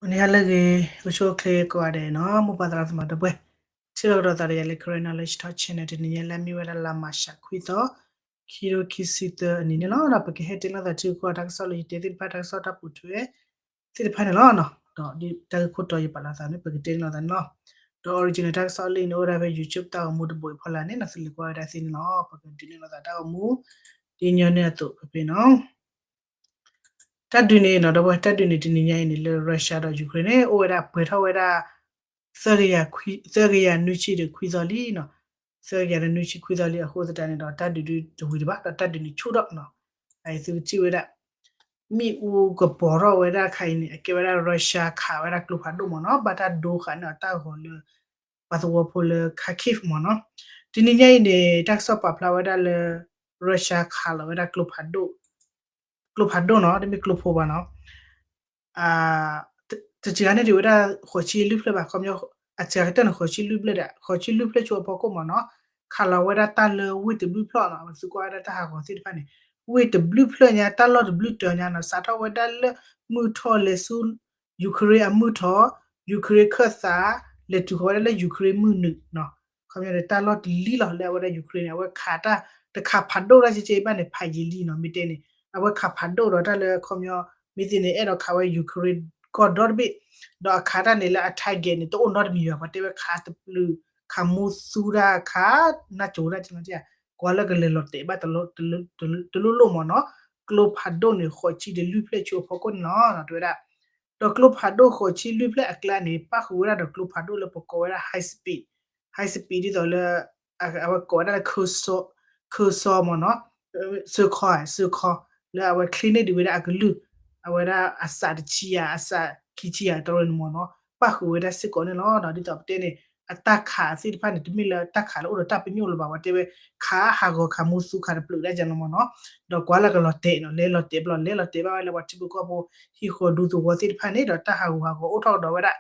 မနံၤဟါလၢအဂ့ၤ အိၣ်ဆူၣ်အိၣ်ချ့ကိးဂၤဒဲးနီၤ မိၢ်ပၢ်သရၣ်သမါဒီပုၢ်ဝဲၢ်, ထံၣ်လိာ်ကဒီးသးဒီးယၤလၢ Karen Knowledge Talk Channel တနံၤညါလၢအမ့ၢ်ဝဲဒၣ်လါမၢ်ၡးခွံသီ ခံကထိခံဆံသၢအနံၤန့ၣ်လီၤ. ဒီးပကဟဲတဲလိာ်သးထံကီၢ်တၢ်ကစီၣ်လၢယတဲသ့ၣ်တဖၣ် တၢ်ကစီၣ်တၢ်ပိာ်ထွဲသ့ၣ်တဖၣ်န့ၣ်လီၤ. ဒီးတၢ်ဂ့ၢ်ခိၣ်တီယပာ်လီၤသးန့ၣ် ပကတဲန့ၢ်လိာ်သးန့ၣ်လီၤ. ဒီး original တၢ်ကစီၣ်လၢအံၤန့ၣ် အိၣ်ဝဲဒၣ်ဖဲ YouTube တၢ်ဂီၤမူတဘိအံၤဖီလာ်န့ၣ် နသုလဲၤကွၢ်ဝဲဒၣ်သ့န့ၣ်လီၤ. ပကဒုးနဲၣ်လိာ်သးတၢ်ဂီၤမူ ဒ်ညီနုၢ်အသိးဖဲဖဲနီၤ တၢ်ဒုးန့ၣ်နီၤ ဒီပုၢ်ဝဲၢ် တၢ်ဒုးန့ၣ်တနံၤညါအံၤန့ၣ် လၢ Russia ဒီး Ukraine န့ၣ် အိၣ်ဝဲဒၣ်ပှဲၤထီၣ်ဝဲဒၣ် သၢကယၤနွံဆံဒီးခွံသီလံနီၤ, သၢကယၤနွံဆံခွံသီလံအဃိသတးန့ၣ်ဒီး တၢ်ဒုးဒုးတဝံၤတဘၣ် ဒီးတၢ်ဒုးန့ၣ်ဆူၣ်ထီၣ်နီၤ, သုကထံၣ်ဝဲဒၣ် မ့ၣ်အူကပီၤထီၣ်ဝဲဒၣ်ခါအံၤန့ၣ် အကဲဝဲဒၣ် Russia ခးဝဲဒၣ်ကျိဖးဒိၣ်မ့ၢ်နီၤ, ဘၣ်တၢ်ဒိဃာ်န့ၢ်အီၤတၢ်ဂီၤလၢ ပှၤသဝီဖိလၢ Kharkiv မ့ၢ်နီၤ, တနံၤညါအံၤန့ၣ် တၢ်ကစီၣ်ပာ်ဖျါဝဲဒၣ်လၢ Russia ခးလီၤဝဲဒၣ်ကျိဖးဒိၣ် ကျိဖးဒိၣ်နီၤ တမ့ၢ်ကျိဖိဘၣ်နီၤ, တစှၤန့ၢ်ဒံးဝဲဒၣ် ဃိးဆံလွံၢ်ဖျၢၣ်ဘၣ် ခီပညီ အစှၤကတၢၢ်န့ၣ် ဃိးဆံလွံၢ်ဖျၢၣ်ဒီး ဃိးဆံလွံၢ်ဖျၢၣ်ဆူအဖီခိၣ်မ့ၢ်နီၤ, ခးလီၤဝဲဒၣ်တၢ်လၢဝ့ၢ်တဘျုးဖျၢၣ်နီၤ, ပသုကွၢ်ဝဲဒၣ်တၢ်ဟးဂီၤသ့ၣ်တဖၣ်န့ၣ် ဝ့ၢ်တဘျုးဖျၢၣ်ညါ တၢ်လီၢ်တဘျုးတၢၤညါနီၤ, စးထီၣ်ဝဲဒၣ်လၢမုၢ်ထီၣ်လဲၤဆူ Ukraine အမုၢ်ထီၣ်, Ukraine ခၢၣ်သး, လဲၤတုၤဃီၤဝဲဒၣ်လၢ Ukraine မုၢ်နုာ်နီၤ, ခီပညီန့ၣ် တၢ်လီၢ်တလံၤလီၤ လၢအဝဲဒၣ် Ukraine န့ၣ် အဝဲခးတၢ် တခးဖးဒိၣ်တၢ်ကဲကဲဘၣ်န့ၣ် ဖးယံာ်လံနီၤ, မ့ၢ်တဲန့ၣ် အဝဲခးဖးဒိၣ်ဒီးတၢ်လၢခီပညီ မ့ၢ်သ့န့ၣ် အဲၣ်ဒိးခးဝဲ Ukraine ကီၢ်ဒီတဘ့ၣ်, ဒီးအခးတၢ်န့ၣ်လၢအ target န့ၣ် တအိၣ်နီတမံၤဘၣ်, ပှၤတဲဝဲခးတပျုာ် ခးမူသူတၢ်ခး နၢ်ကၠိတၢ်ကဲကဲ, ကွၢ်လၢကလဲၤလီၤတဲာ်ဘၣ် တလိၣ်လိၣ်မ့ၢ်နီၤ, ကျိဖးဒိၣ်န့ၣ် ဃိးဆံဒီးလွံၢ်ဖျၢၣ်ဆူအဖီခိၣ်န့ၣ်လီၤ တဲဝဲဒၣ်, ဒီးကျိဖးဒိၣ်ဃိးဆံလွံၢ်ဖျၢၣ်အကျါန့ၣ် ပၣ်ဃုာ်ဝဲဒၣ်ဒီးကျိဖးဒိၣ်လၢပကိးဝဲဒၣ် high speed, high speed ဒ်သိးလၢ အဝဲကိးဝဲဒၣ်လၢ ခၢၣ်စီမ့ၢ်နီၤ, စၢခီ စၢခီ လၢအဝဲချ့န့ၢ်ဒံးဝဲဒၣ်အကလုၢ်, အဝဲဒၣ်အစးတဆံယၤ အစးခံဆံယၤတရၢန့ၣ်မ့ၢ်နီၤ, ပၣ်ဃုာ်ဝဲဒၣ်စ့ၢ်ကီးန့ၣ်လီၤ. ဒ်သိးပတဲန့ၣ် အတၢ်ခးသ့ၣ်တဖၣ်န့ၣ် တမ့ၢ်လၢတၢ်ခးလၢအိၣ်ဒီးတၢ်ပညိၣ်လၢၤဘၣ်, ပှၤတဲဝဲ ခးဟးဂီၤခးမူသူခးတပျုာ်ဒၣ်ကဲလီၤမ့ၢ်နီၤ, ဒီးကွၢ်လၢကလီၤတဲာ်နီၤ, လဲၤလီၤတဲာ်ဘျီ လဲၤလီၤတဲာ်ဘၣ်ဝဲလၢပှၤထံဖိကီၢ်ဖိ ဟံၣ်ဃီဒူသဝီသ့ၣ်တဖၣ်န့ၣ်ဒီး တၢ်ဟးဂူာ်ဟးဂီၤအိၣ်ထီၣ်ကဒီးဝဲဒၣ်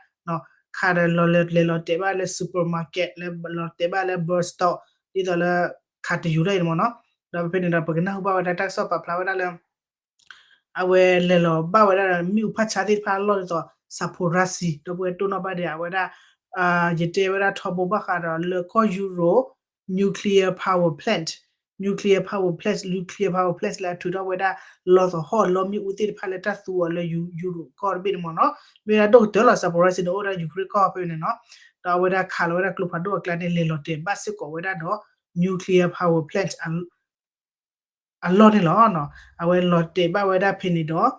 ခးဒီးလီၤလဲၤလီၤတဲာ်ဘၣ်လၢ supermarket လီၤတဲာ်ဘၣ်လၢ bus stop ဒ်သိးလၢ ခးတယူၤဒၣ်အံၤန့ၣ်မ့ၢ်နီၤ, ဒီးဖဲန့ၣ်ဒီး ပကနၢ်ဟူဘၣ်ဝဲဒၣ်တၢ်ကစီၣ်ပာ်ဖျါဝဲဒၣ်လၢ အဝဲလဲၤလီၤဘၣ်ဝဲဒၣ်ဒီး မ့ၣ်အူဖးဆါသ့ၣ်တဖၣ်အလီၢ်ဒ်သိး Zaporizhzhia ဒီပုၢ်ဝဲၢ်တိၢ်နီၣ်ဘၣ်ဒံးအဝဲဒၣ် ယတဲဝဲဒၣ်ထီဘိဘၣ်ဃးဒီးလၢကီၢ်ယူရိ nuclear power plant, nuclear power plant, nuclear power plant လၢအထုးထီၣ်ဝဲဒၣ် လီသဟီၣ်လီမ့ၣ်အူသ့ၣ်တဖၣ်လၢတၢ်သူအီၤလၢယူရိကီၢ်တဘ့ၣ်န့ၣ်မ့ၢ်နီၤ, မ့ၢ်ဝဲဒၣ်ဒိၣ်ကတၢၢ်လီၤ Zaporizhzhia န့ၣ် အိၣ်ဝဲဒၣ် Ukraine ကီၢ်ဖဲန့ၣ်နီၤ, ဒီးအဝဲဒၣ်ခးလီၤဝဲဒၣ်ကျိဖးဒိၣ်အကျါန့ၣ် လဲၤလီၤတဲာ်ဘၣ်စ့ၢ်ကီးဝဲဒၣ်ဒီး nuclear power plant အလီၢ်န့ၣ်လီၤ. အဝဲလီၤတဲာ်ဘၣ်ဝဲဒၣ်ဖဲန့ၣ်ဒီး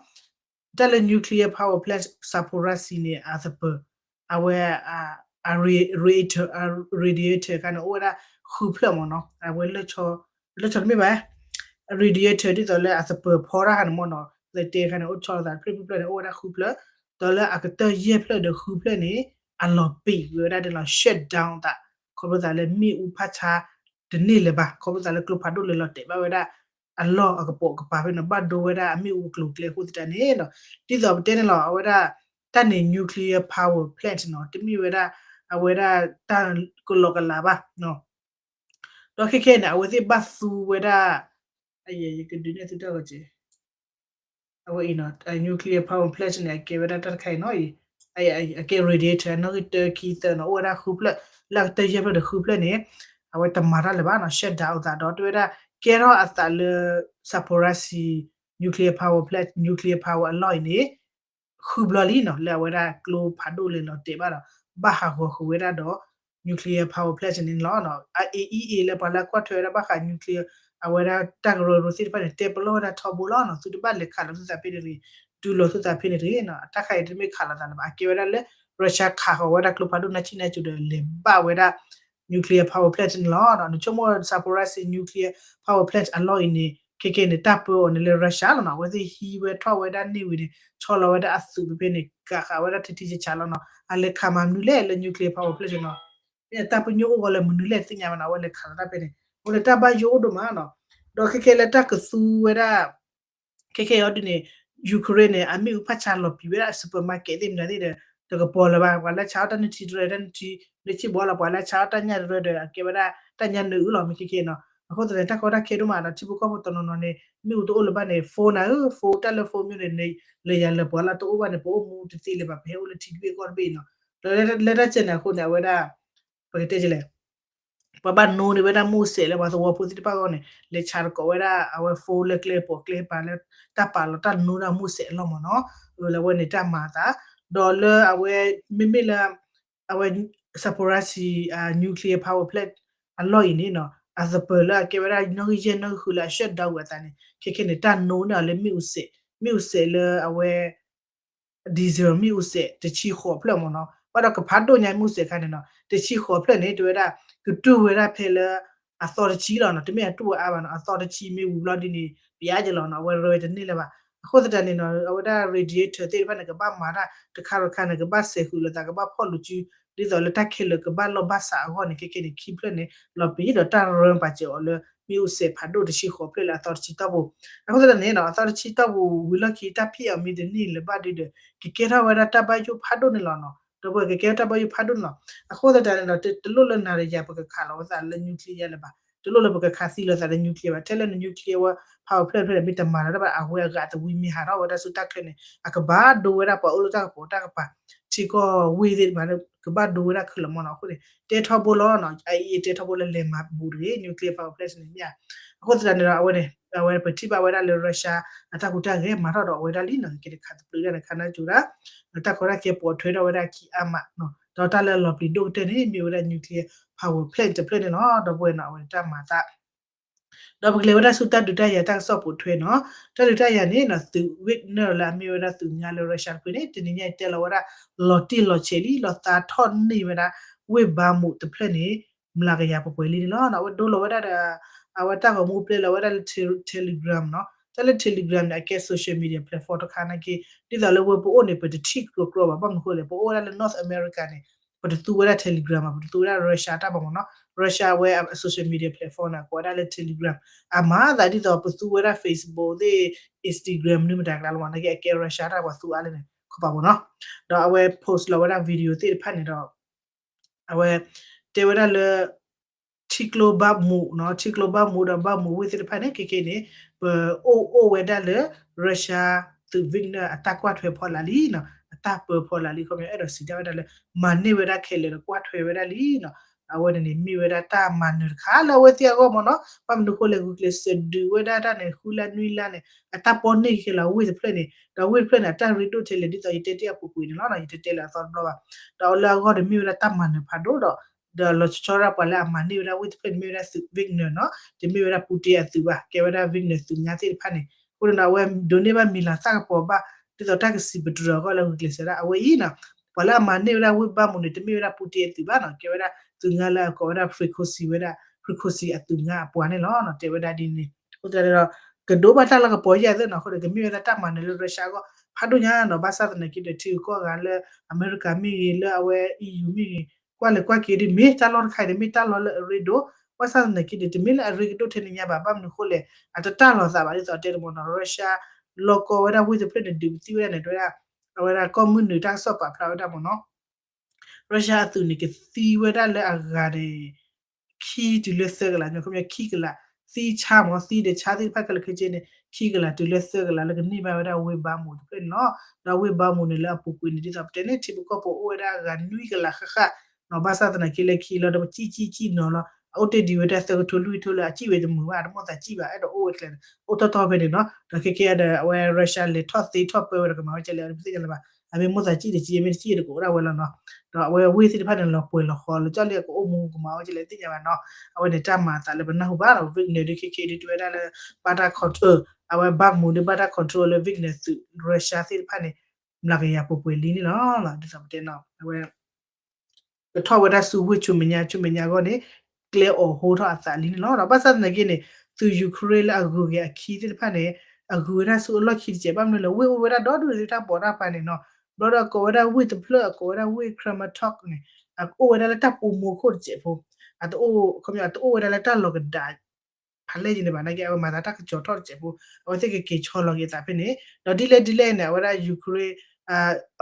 တၢ်လၢ nuclear power plant Zaporizhzhia န့ၣ် အသပၢၤ အဝဲ အ radiator အခါန့ၣ် အိၣ်ဝဲဒၣ်ဃုဖျၢၣ်မ့ၢ်နီၤ, အဝဲ လၢဆီတမ့ၢ်ဘၣ် radiator ဒ်သိးလၢအသပၢၤဖီတၢ်ခါန့ၣ်မ့ၢ်နီၤ, လၢတဲခါန့ၣ် အိၣ်ဆီလိာ်သးတဖျၢၣ်ဖျၢၣ်န့ၣ် အိၣ်ဝဲဒၣ်ဃုဖျၢၣ်, ဒီးလၢအကတၢၢ်ယဲၢ်ဖျၢၣ်ဒီးဃုဖျၢၣ်န့ၣ် အလီၤပံာ်ဝဲဒၣ်ဒ်လီၤ shut down သး ခီဖျိသးလၢမ့ၣ်အူဖးဆါတန့ၢ်လၢၤဘၣ်, ခီဖျိသးလၢကျိဖးဒိၣ်လဲၤလီၤတဲာ်ဘၣ်ဝဲဒၣ် အလီၢ်အကပိာ်ကပၤဖဲန့ၣ် ဘၣ်ဒိဝဲဒၣ်အမ့ၣ်အူအကျိၤအကျဲအဃိသတးန့ၣ်ဒီး ဒ်သိးပတဲန့ၣ်လီၤ အဝဲဒၣ် တၢ်န့ၣ် nuclear power plant နီၤ တမ့ၢ်ဝဲဒၣ် အဝဲဒၣ်တၢ်ကလီကလးဘၣ်, ဒီးခဲခဲန့ၣ် အဝဲသ့ၣ်ဘၣ်သူဝဲဒၣ် ယကဒုးနဲၣ်သုတၢ်ဂီၤက့ၤ အဝဲအံၤနီၤ nuclear power plant န့ၣ် အကဲဝဲဒၣ်တၢ်တခါအံၤနီၤအံၤ အကဲ radiator အနီၣ်ဂံၢ်တၢခံသၢနီၤ အိၣ်ဝဲဒၣ်ဃုဖျၢၣ် လၢအကတၢၢ်ယဲၢ်ဖျၢၣ်ဒီးဃုဖျၢၣ်န့ၣ် အဝဲတမၤတၢ်လၢၤဘၣ်နီၤ shut down အသးဒီး တဲဝဲဒၣ် ကဲထီၣ်အသးလၢ Zaporizhzhia nuclear power plant nuclear power အလီၢ်အံၤန့ၣ် ဃုဘျီလံနီၤ လၢအဝဲဒၣ်ကျိဖးဒိၣ်လဲၤလီၤတဲာ်ဘၣ်ဒီး ဘၣ်ဟးဂီၤဃုာ်ဝဲဒၣ်ဒီး nuclear power plant န့ၣ်လီၤ. အ AEA လၢပှၤလၢကွၢ်ထွဲဝဲဒၣ်ဘၣ်ဃး nuclear အဝဲဒၣ်တၢ်ကရၢကရိသ့ၣ်တဖၣ်န့ၣ် တဲပလီၢ်ဝဲဒၣ်ထီဘိလီၤနီၤ သုတဘၣ်လဲၤခးလီၤသုသးဖဲန့ၣ်တဂ့ၤ ဒုးလီၤသုသးဖဲန့ၣ်တဂ့ၤနီၤ တၢ်ခါအံၤတမ့ၢ်ခးလီၤသးလၢၤဘၣ် အကဲဝဲဒၣ်လၢ Russia ခးဃီၤဝဲဒၣ်ကျိဖးဒိၣ်နၢ်ဆံၣ်နၢ်စူၤဒီးလဲၤဘၣ်ဝဲဒၣ် nuclear power plant န့ၣ်လီၤ. နဆိကမိၣ် Zaporizhzhia nuclear power plant အလီၢ်အံၤန့ၣ် ခဲကဲန့ၣ် တၢ်ပၢအီၤန့ၣ်လၢ Russia လီၤနီၤ အဝဲသ့ၣ်ဟံးဝဲထီၣ်ဝဲဒၣ်န့ၢ်ဝံၤန့ၣ် ဆီလီၤဝဲဒၣ်အသုးဖဲဖဲန့ၣ် ကးဃာ်ဝဲဒၣ်ထံထံဆးဆးလီၤနီၤ အလဲၤခးမၤမနုၤလဲၣ်လၢ nuclear power plant နီၤ မ့ၢ်တၢ်ပညိၣ်အိၣ်ဂီၤလၢမနုၤလဲၣ်သ့ၣ်ညါမးနီၤ အဝဲလဲၤခးလီၤတၢ်ဖဲန့ၣ် အဝဲလၢတၢ်ဘၣ်ယိၣ်အိၣ်ဒိၣ်မးနီၤ ဒီးခဲကဲလၢတၢ်ကသူဝဲဒၣ် ခဲကဲအံၤဒ်န့ၣ် Ukraine န့ၣ် အမ့ၣ်အူဖးဆါလီၤပံာ်ဝဲဒၣ် supermarket သ့ၣ်မနုၤသ့ၣ်ဒီး တကပီၤလၢၤဘၣ် ပှၤလၢဆါအီၣ်တၢ်နုၢ်ထံတရၢ တၢ်နုၢ်ထံ လၢဆံၣ်ဘီလီၤ ပှၤလၢဆါအီၣ်တၢ်ညၣ်တရၢဒီး အကဲဝဲဒၣ်တၢ်ညၣ်နၢအုၣ်လီၤ မ့ၢ်ခဲကဲနီၤ အဃိသတးန့ၣ် တၢ်ကီတၢ်ခဲဒိၣ်မးဒီး ထံဖိကီၢ်ဖိတနီၤနီၤန့ၣ် မ့ၣ်အူတအိၣ်လၢၤဘၣ်န့ၣ် phone နၤဧၢ phone တၢ်လၢ phone မ့ၢ်န့ၣ် လၢယၤလၢပှၤလၢတအိၣ်ဘၣ်န့ၣ် ပအိၣ်မူတသ့လၢၤဘၣ် ပဟဲအိၣ်လၢထံတဘ့ၣ်ကီၢ်တဘ့ၣ်အံၤနီၤ. ဒီးလၢတၢ်စဲးန့ၣ်အဃိန့ၣ် အဝဲဒၣ် ပကတဲလဲၣ် ပှၤဘၣ်နိန့ၢ်ဝဲဒၣ်မ့ၣ်အူစဲးလၢပှၤသဝီဖိသ့ၣ်တဖၣ်အဂီၢ်န့ၣ် လဲၤဆါတကိးဝဲဒၣ် အဝဲ phone လၢကျဲပိာ်ကျဲပၤလၢ တၢ်ပာ်လီၤတၢ်နိဒၣ်မ့ၣ်အူစဲးအလီၢ်မ့ၢ်နီၤ. လၢအဝဲန့ၣ်တၢ်မၤအသး ဒီးလၢအဝဲ မ့မ့ၢ်လၢ အဝဲ Zaporizhzhia nuclear power plant အလီၢ်အံၤန့ၣ်နီၤ အသပၢၤလၢအကဲဝဲဒၣ်နီၣ်ဂံၢ်ယဲၢ်နီၣ်ဂံၢ်ဃုလၢအ shutdown ဝဲအသးန့ၣ် ခဲခဲန့ၣ် တၢ်နိန့ၢ်အီၤလၢမ့ၣ်အူစဲး မ့ၣ်အူစဲးလၢအဝဲ diesel မ့ၣ်အူစဲးတဆံဃိးဖျၢၣ်မ့ၢ်နီၤ. ဘၣ်ဒီးကဖးဒိၣ်ညါမ့ၣ်အူစဲးခါန့ၣ်နီၤ တဆံဃိးဖျၢၣ်န့ၣ် တဲဝဲဒၣ် ကတူၢ်ဝဲဒၣ်ဖဲလၢ အသီတဆံလီၤနီၤ. တမ့ၢ်အတူၢ်အါဘၣ်နီၤ အသီတဆံမ့ၢ်ဝံၤဘျီဒ်န့ၣ် ပျါက့ၤလီၤနီၤ အဝဲရၢဝဲတန့ၢ်လၢၤဘၣ်. အဃိသတးန့ၣ်နီၤ အဝဲဒၣ် radiator သ့ၣ်တဖၣ်န့ၣ် ကဘၣ်မၤတၢ်တခါတခါန့ၣ် ကဘၣ်စဲးဃုာ်လိာ်သး ကဘၣ်ဖီၣ်လိာ်စု ဒ်သိးလၢတၢ်ခဲလၢာ်ကဘၣ်လီၢ်ဘၣ်စးအဂီၢ်န့ၣ် ခဲခဲန့ၣ် ခံဖျၢၣ်န့ၣ် လီၤပံာ်ဒီးတၢ်ရၢပာ်စၢၤအီၤလၢ မ့ၣ်အူစဲးဖးဒိၣ်တဆံဃိးဖျၢၣ်လၢအသီတဆံတီၢ်ပူၤ. အဃိသတးန့ၣ်နီၤ အသီတဆံတီၢ်ပူၤဝံၤလီၢ်ခံ တၢ်ဖံးအီၤမ့ၢ်တန့ၢ်လၢၤဘၣ်ဒုဒီး ကကဲထီၣ်ဝဲဒၣ်တၢ်ဘၣ်ယိၣ်ဖးဒိၣ်န့ၣ်လီၤနီၤ. ဒီးပကကဲထီၣ်တၢ်ဘၣ်ယိၣ်ဖးဒိၣ်န့ၣ်လီၤ. အဃိသတးန့ၣ်ဒီး တလိၣ်လၢနၤဒီးယၤ ပကခးလီၤဝဲသးလၢ nuclear လၢၤဘၣ်. တလိၣ်လၢပကခးသံလီၤသးလၢ nuclear ဘၣ်. ထဲလၢန nuclear ဝဲ power plant ဖဲန့ၣ် မ့ၢ်တမၤလီၤတၢ်ဘၣ် အဝဲအဂၤသဝံမ့ၢ်ဟးထီၣ်ဝဲဒၣ်ဆူတၢ်ချၢန့ၣ် အကဘၣ်ဒိဝဲဒၣ်ပှၤအိၣ်လၢတၢ်ကပိာ်တၢ်ကပၤ ထံကီၢ်ဝ့ၢ်သ့ၣ်တဖၣ် ကဘၣ်ဒိဝဲဒၣ်ခဲလၢာ်မ့ၢ်နီၤ. အဃိန့ၣ် တဲထီဘိလီၤနီၤ အအံၤတဲထီဘိလၢလဲၤမၤဘူးတဂ့ၤ nuclear power plant န့ၣ်မ့ၢ်ဧါ. အဃိသတးန့ၣ်ဒီး အဝဲန့ၣ် အဝဲပထံၣ်ဘၣ်ဝဲဒၣ်လၢ Russia အတၢ်ဟူးတၢ်ဂဲၤမၤထီၣ်ဒီးအဝဲဒၣ်လံနီၤ ကကဲတခးသဘျုးဒၣ်န့ၣ် ခါနၢ်ကၠိဒၣ် တၢ်ကီတၢ်ခဲပိာ်ထွဲထီၣ်ဝဲဒၣ်ခံအါမးနီၤ ဒီးတၢ်လၢအလီၤပျံၤဒိၣ်ကတၢၢ်န့ၣ် မ့ၢ်ဝဲဒၣ် nuclear power plant တဖျၢၣ်န့ၣ်လီၤ. ဒီပုၢ်ဝဲၢ်နီၤ အဝဲန့ၣ်တၢ်မၤသး ဒီးပကလဲၤဝဲဒၣ်ဆူတၢ်ဒုးတၢ်ယၤတၢ်ကစီၣ်ပိာ်ထွဲနီၤ. တၢ်ဒုးတၢ်ယၤန့ၣ်နီၤ သုး Wagner လၢအမ့ၢ်ဝဲဒၣ်သုးညါလၢ Russia တဖုန့ၣ် တနံၤညါအံၤတဲလီၤဝဲဒၣ် လီၤတံၢ်လီၤဆဲးလံ လီၤသးထီၣ်န့ၢ်ဝဲဒၣ် ဝ့ၢ်ဘါမူးတဖျၢၣ်န့ၣ် မျးကယၤပှဲၤပှဲၤလံန့ၣ်လီၤ. အဝဲဒိလီၤဝဲဒၣ်ဒီး အဝဲတၢ်ဂီၤမူပျဲလီၤဝဲဒၣ်လၢ Telegram နီၤ. တၢ်လၢ Telegram န့ၣ် အကဲ social media platform တခါနာ်က့ ဒ်သိးလၢဝဲပအိၣ်န့ၣ် ပတထံၣ်ကျိကျိဘၣ် ဘၣ်မနုၤအဃိလဲၣ် ပအိၣ်ဝဲဒၣ်လၢ North America န့ၣ် ပတသူဝဲဒၣ် Telegram ဘၣ် ပတသူဝဲဒၣ် Russia တၢ်ဘၣ်မ့ၢ်နီၤ. Russia ဝဲအ social media platform န့ၣ် ကိးဝဲဒၣ်လၢ Telegram အမၤသးဒ်သိးပသူဝဲဒၣ် Facebook သ့ၣ် Instagram မနုၤမတၤကျါလီၤမ့ၢ် နာ်က့အကဲ Russia တၢ်ပှၤသူအါလဲၣ်န့ၣ် ခီပၤမ့ၢ်နီၤ. ဒီးအဝဲ post လီၤဝဲဒၣ် video သ့ၣ်တဖၣ်န့ၣ်ဒီး အဝဲ တဲဝဲဒၣ်လၢ ထံကျိဘါမူးနီၤ ထံကျိဘါမူးဒီးဘါမူးဝ့ၢ်သ့ၣ်တဖၣ်န့ၣ် ခဲခဲန့ၣ် ပအိၣ်အိၣ်ဝဲဒၣ်လၢ Russia သုး Wagner အတၢ်ကွၢ်ထွဲဖီလာ်လံနီၤ အတၢ်ပၢဖီလာ်လံ ခီပညီအဲၣ်ဒိးစံးတၢ်ဝဲဒၣ်လၢ မၤန့ၢ်ဝဲဒၣ်ခဲလၢာ်ဒီးကွၢ်ထွဲဝဲဒၣ်လံနီၤ. အဝဲန့ၣ်န့ၣ် မ့ၢ်ဝဲဒၣ်တၢ်မၤနၢၤတခါလၢအဝဲသ့ၣ်အဂီၢ်မ့ၢ်နီၤ ဘၣ်မနုၤအဃိလဲၣ် ဂုာ်ကျဲးစၢးဒုးဝဲဒၣ်တၢ်န့ၣ် ဃုလါနွံလါန့ၣ် အတၢ်ပီၢ်န့ၢ်က့ၤလီၤဝ့ၢ်တဖျၢၣ်န့ၣ် ဒီးဝ့ၢ်တဖျၢၣ်န့ၣ် အတၢ်ရ့ဒိၣ်ထဲလဲၣ် ဒ်သိးယတဲတ့ၢ်အပူၤကွံာ်န့ၣ်လီၤ ယတတဲလၢအသီတဘျီဘၣ်. ဒီးလၢအဂီၢ်ဒီးမ့ၢ်ဝဲဒၣ်တၢ်မၤနၢၤဖးဒိၣ်ဒီး ဒီးလီၤဆီဒၣ်ပှၤလၢအမၤန့ၢ်ဝဲဒၣ်ဝ့ၢ်တဖျၢၣ်န့ၣ် မ့ၢ်ဝဲဒၣ်သုး Wagner နီၤ တမ့ၢ်ဝဲဒၣ် Putin အသုးဘၣ် ကဲဝဲဒၣ် Wagner သုးညါသ့ၣ်တဖၣ်န့ၣ် အဃိန့ၣ်ဒီး အဝဲဒိးန့ၢ်ဘၣ်မံၤလၤသၣ်ကပီၤဘၣ် ဒ်သိးတၢ်ကစံးပတြၢၤအဂီၢ်လၢဂုာ်ကျဲးစၢးဒၣ်အဝဲအံၤနီၤ ပှၤလၢအမၤန့ၢ်ဝဲဒၣ်ဝ့ၢ်ဘါမူးန့ၣ် တမ့ၢ်ဝဲဒၣ် Putin အသုးဘၣ်နီၤ ကဲဝဲဒၣ်သုးညါလၢအကိးဝဲဒၣ် Prigozhin ဝဲဒၣ် Prigozhin အသုးညါအပှၤန့ၣ်လီၤ တဲဝဲဒၣ်ဒ်န့ၣ် အဃိသတးဒီး ကဒိးဘၣ်တၢ်လၢကပီၤယဲၢ်သ့ၣ်နီၤ အဃိဒီး ကမ့ၢ်ဝဲဒၣ်တၢ်မၤနၢၤလၢ Russia အဂီၢ် ဖးဒိၣ်ညါနီၤ ဘၣ်ဆၣ်သနာ်က့ဒီး ထံဂုၤကီၢ်ဂၤလၢ အမဲရကၤမ့ၢ်ဂ့ၤ လၢအဝဲ EU မ့ၢ်ဂ့ၤ ကွၢ်လဲၤကွၢ်က့ၤဒ်မ့ၢ်တၢ်လီၢ်တခါအံၤန့ၣ် မ့ၢ်တၢ်လီၢ်လၢအရ့ဒိၣ် ဘၣ်ဆၣ်သနာ်က့ဒီး တမ့ၢ်လၢအရ့ကဒိၣ်ထဲန့ၣ်ညါဘၣ် ဘၣ်မနုၤအဃိလဲၣ် အတတၢ်လီၤသးဘၣ် ဒ်သိးတဲတမ့ၢ်နီၤ Russia လီၢ်ကီၢ်ဝဲဒၣ်ဝ့ၢ်တဖျၢၣ်န့ၣ် ဒုးပသံၣ်ဝဲဒၣ်န့ၣ် တဲဝဲဒၣ် အဝဲဒၣ်ကီၢ်မုၢ်နုာ်တၢ်ကစီၣ်ပာ်ဖျါဝဲဒၣ်မ့ၢ်နီၤ Russia အသုးန့ၣ် ကသံဝဲဒၣ်လၢအဂၤန့ၣ် ခံတုၤလၢသၢကလး ခီပညီခံကလး သံဆါမ့ၢ် သံဒီးဆါသ့ၣ်တဖၣ်ခဲလၢာ်ခဲဆ့န့ၣ် ခံကလးတုၤလၢသၢကလး လၢကန့ၢ်ဘၣ်ဝဲဒၣ်ဝ့ၢ်ဘါမူးတဖျၢၣ်န့ၣ်လီၤ. ဒီးဝ့ၢ်ဘါမူးန့ၣ်လၢအပူၤကွံာ်န့ၣ် ဒ်သိးပတဲန့ၣ် ထံဖိကီၢ်ဖိအိၣ်ဝဲဒၣ်အဂၤနွံကလးဃၣ်ဃၣ် ဘၣ်ဆၣ်သနာ်က့လၢခံလီၤဒီး ပစံၣ်စံၣ်စံၣ်နီၤလီၤ အအိၣ်တ့ၢ်ဒံးဝဲဒၣ်သၢကထိလွံၢ်ကထိလၢအစံၣ်ဝဲတမုာ်ဘၣ် အတမိၣ်သးစံၣ်ဘၣ် အဲၣ်ဒိးအိၣ်ဝဲကျဲန့ၣ် အိၣ်ထီၣ်ထီၣ်ဖဲန့ၣ်နီၤ ဒီးခဲကဲဒီး အဝဲ Russia လဲၤထီၣ်သ့ထီၣ်ပၢဝဲဒီးကမၤဝဲကဲလဲၣ် ပသ့ၣ်ညါလၢၤဘၣ် အမ့ၢ်မိၣ်သးစံၣ်တစံၣ် မ့ၢ်တစံၣ်ဒီးကအိၣ်ဒၣ်ဝဲလီၤနီၤ ဒီးအဝဲဝ့ၢ်သ့ၣ်တဖၣ်န့ၣ် လီၤပှဲၤလီၤဃီၤလၢကၠီလံ အကအိၣ်မူကမၤဝဲကဲလဲၣ် သ့ၣ်ညါဘၣ်နီၤ အဝဲန့ၣ်တၢ်မၤအသးလၢပနၢ်ဟူဘၣ်နီၤ Wagner ဒုးခဲကဲဒုးတဲဝဲဒၣ်လၢ ဘၣ်တၢ် control အဝဲဘါမူးဒုးဘၣ်တၢ် control လၢ Wagner သုး Russia သ့ၣ်တဖၣ်န့ၣ် မျးကယၤပှဲၤပှဲၤလံန့ၣ်လီၤ ဒ်သိးပတဲနီၤ အဝဲ ကထီၣ်ဝဲဒၣ်ဆူဝ့ၢ်ဆူမဲာ်ညါ ဆူမဲာ်ညါအဂီၢ်န့ၣ် ကျဲအိးဟိထီၣ်အသးလံန့ၣ်လီၤ. ဒီးဘၣ်ဆၣ်သနာ်က့န့ၣ် သုး Ukraine လၢအဂုၤက့ၤအခံသ့ၣ်တဖၣ်န့ၣ် အဂုၤဝဲဒၣ်ဆူအလီၢ်ခံတစဲး ဘၣ်မနုၤလဲၣ် ဝ့ၢ်အိၣ်ဝဲဒၣ်ဒီဒူၣ်န့ၣ် တၢ်ပိာ်တၢ်ပၤန့ၣ်နီၤ ဘျီဒီးအကိးဝဲဒၣ်ဝ့ၢ်တဖျၢၣ် အကိးဝဲဒၣ်ဝ့ၢ် Kramatorsk န့ၣ် အအိၣ်ဝဲဒၣ်လၢတၢ်ပိာ်မိၢ်ခိၣ်တစဲးဖိ အတအိၣ် ခီပညီ အတအိၣ်ဝဲဒၣ်လၢတၢ်လီၤကဒါ ဖးလဲၢ်ယံၤန့ၣ်ဘၣ် နာ်က့ အဝဲမၤသးတၢ်ကစီၤထီၣ်တစဲးဖိ အဝဲသ့ၣ်ကက့ၤဆီလီၤက့ၤအသးဖဲန့ၣ် ဒီးဒ်လဲၣ်ဒ်လဲၣ်န့ၣ် အဝဲဒၣ် Ukraine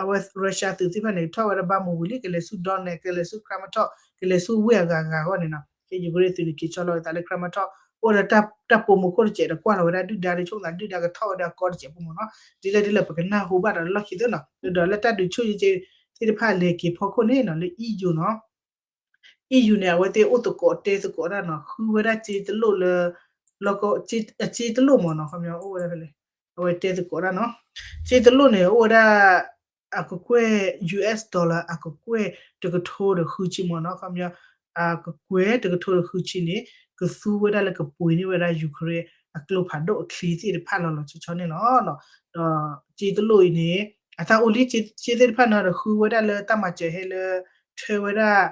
အဝဲ Russia သုးသ့ၣ်တဖၣ်န့ၣ် ထီၣ်ဝဲဒၣ်ဘါမူးဝံၤလံ ကလဲၤဆူ Donetsk ကလဲၤဆူ Kramatorsk ကလဲၤဆူဝ့ၢ်အဂၤဂၤအဂီၢ်န့ၣ်နီၤ ကဲ Ukraine သုးန့ၣ် က့ၤဆီလီၤက့ၤသးလၢ Kramatorsk အိၣ်ဒီးတၢ်ပိာ်မုၣ်ခိၣ်တစဲးဒီးကွၢ်လီၤဝဲဒၣ်ဒုၣ်ဒါဒီးဆိကမိၣ်သးဒုၣ်ဒါကထီၣ်ဝဲဒၣ်အကီတစဲးဖိမ့ၢ်နီၤ, ဒ်လဲၣ်ဒ်လဲၣ်ပကနၢ်ဟူဘၣ်ဒီးလီၢ်ခံသ့နီၤ, ဒီးလၢတၢ်ဒုးဆူၣ်ယဲၢ်သ့ၣ်တဖၣ်လဲၤက့ၤဖီခိၣ်န့ၣ်နီၤ လၢ E U န့ၣ် အဝဲသ့ၣ်အိၣ်သကိးတဲသကိးတၢ်နီၤ ဃုဝဲဒၣ်စ့တလိၣ်လၢ လီၢ်ကီ စ့တလိၣ်မ့ၢ်နီၤ ခီပညီအိၣ်ဝဲဒၣ်ဖဲလဲၣ် အဝဲတဲသကိးတၢ်နီၤ, စ့တလိၣ်န့ၣ် အိၣ်ဝဲဒၣ် အကကွဲၢ် U S dollar အကကွဲၢ်တကထိဒီးဃုဆံမ့ၢ်နီၤ ခီပညီ အကကွဲၢ်တကထိဒီးဃုဆံန့ၣ် ကသူဝဲဒၣ်လၢကပှ့ၤန့ၢ်ဝဲဒၣ် Ukraine အကျိဖးဒိၣ်အချံသ့ၣ်တဖၣ်လီၤလီၤဆီဆီန့ၣ်လီၤ. ဒီးစ့တလိၣ်အံၤန့ၣ် အတၢ်အိၣ်လံ စ့သ့ၣ်တဖၣ်န့ၣ်ဒီးဃုဝဲဒၣ်လၢတၢ်မၤစၢၤဟဲလၢ ထၢဝဲဒၣ်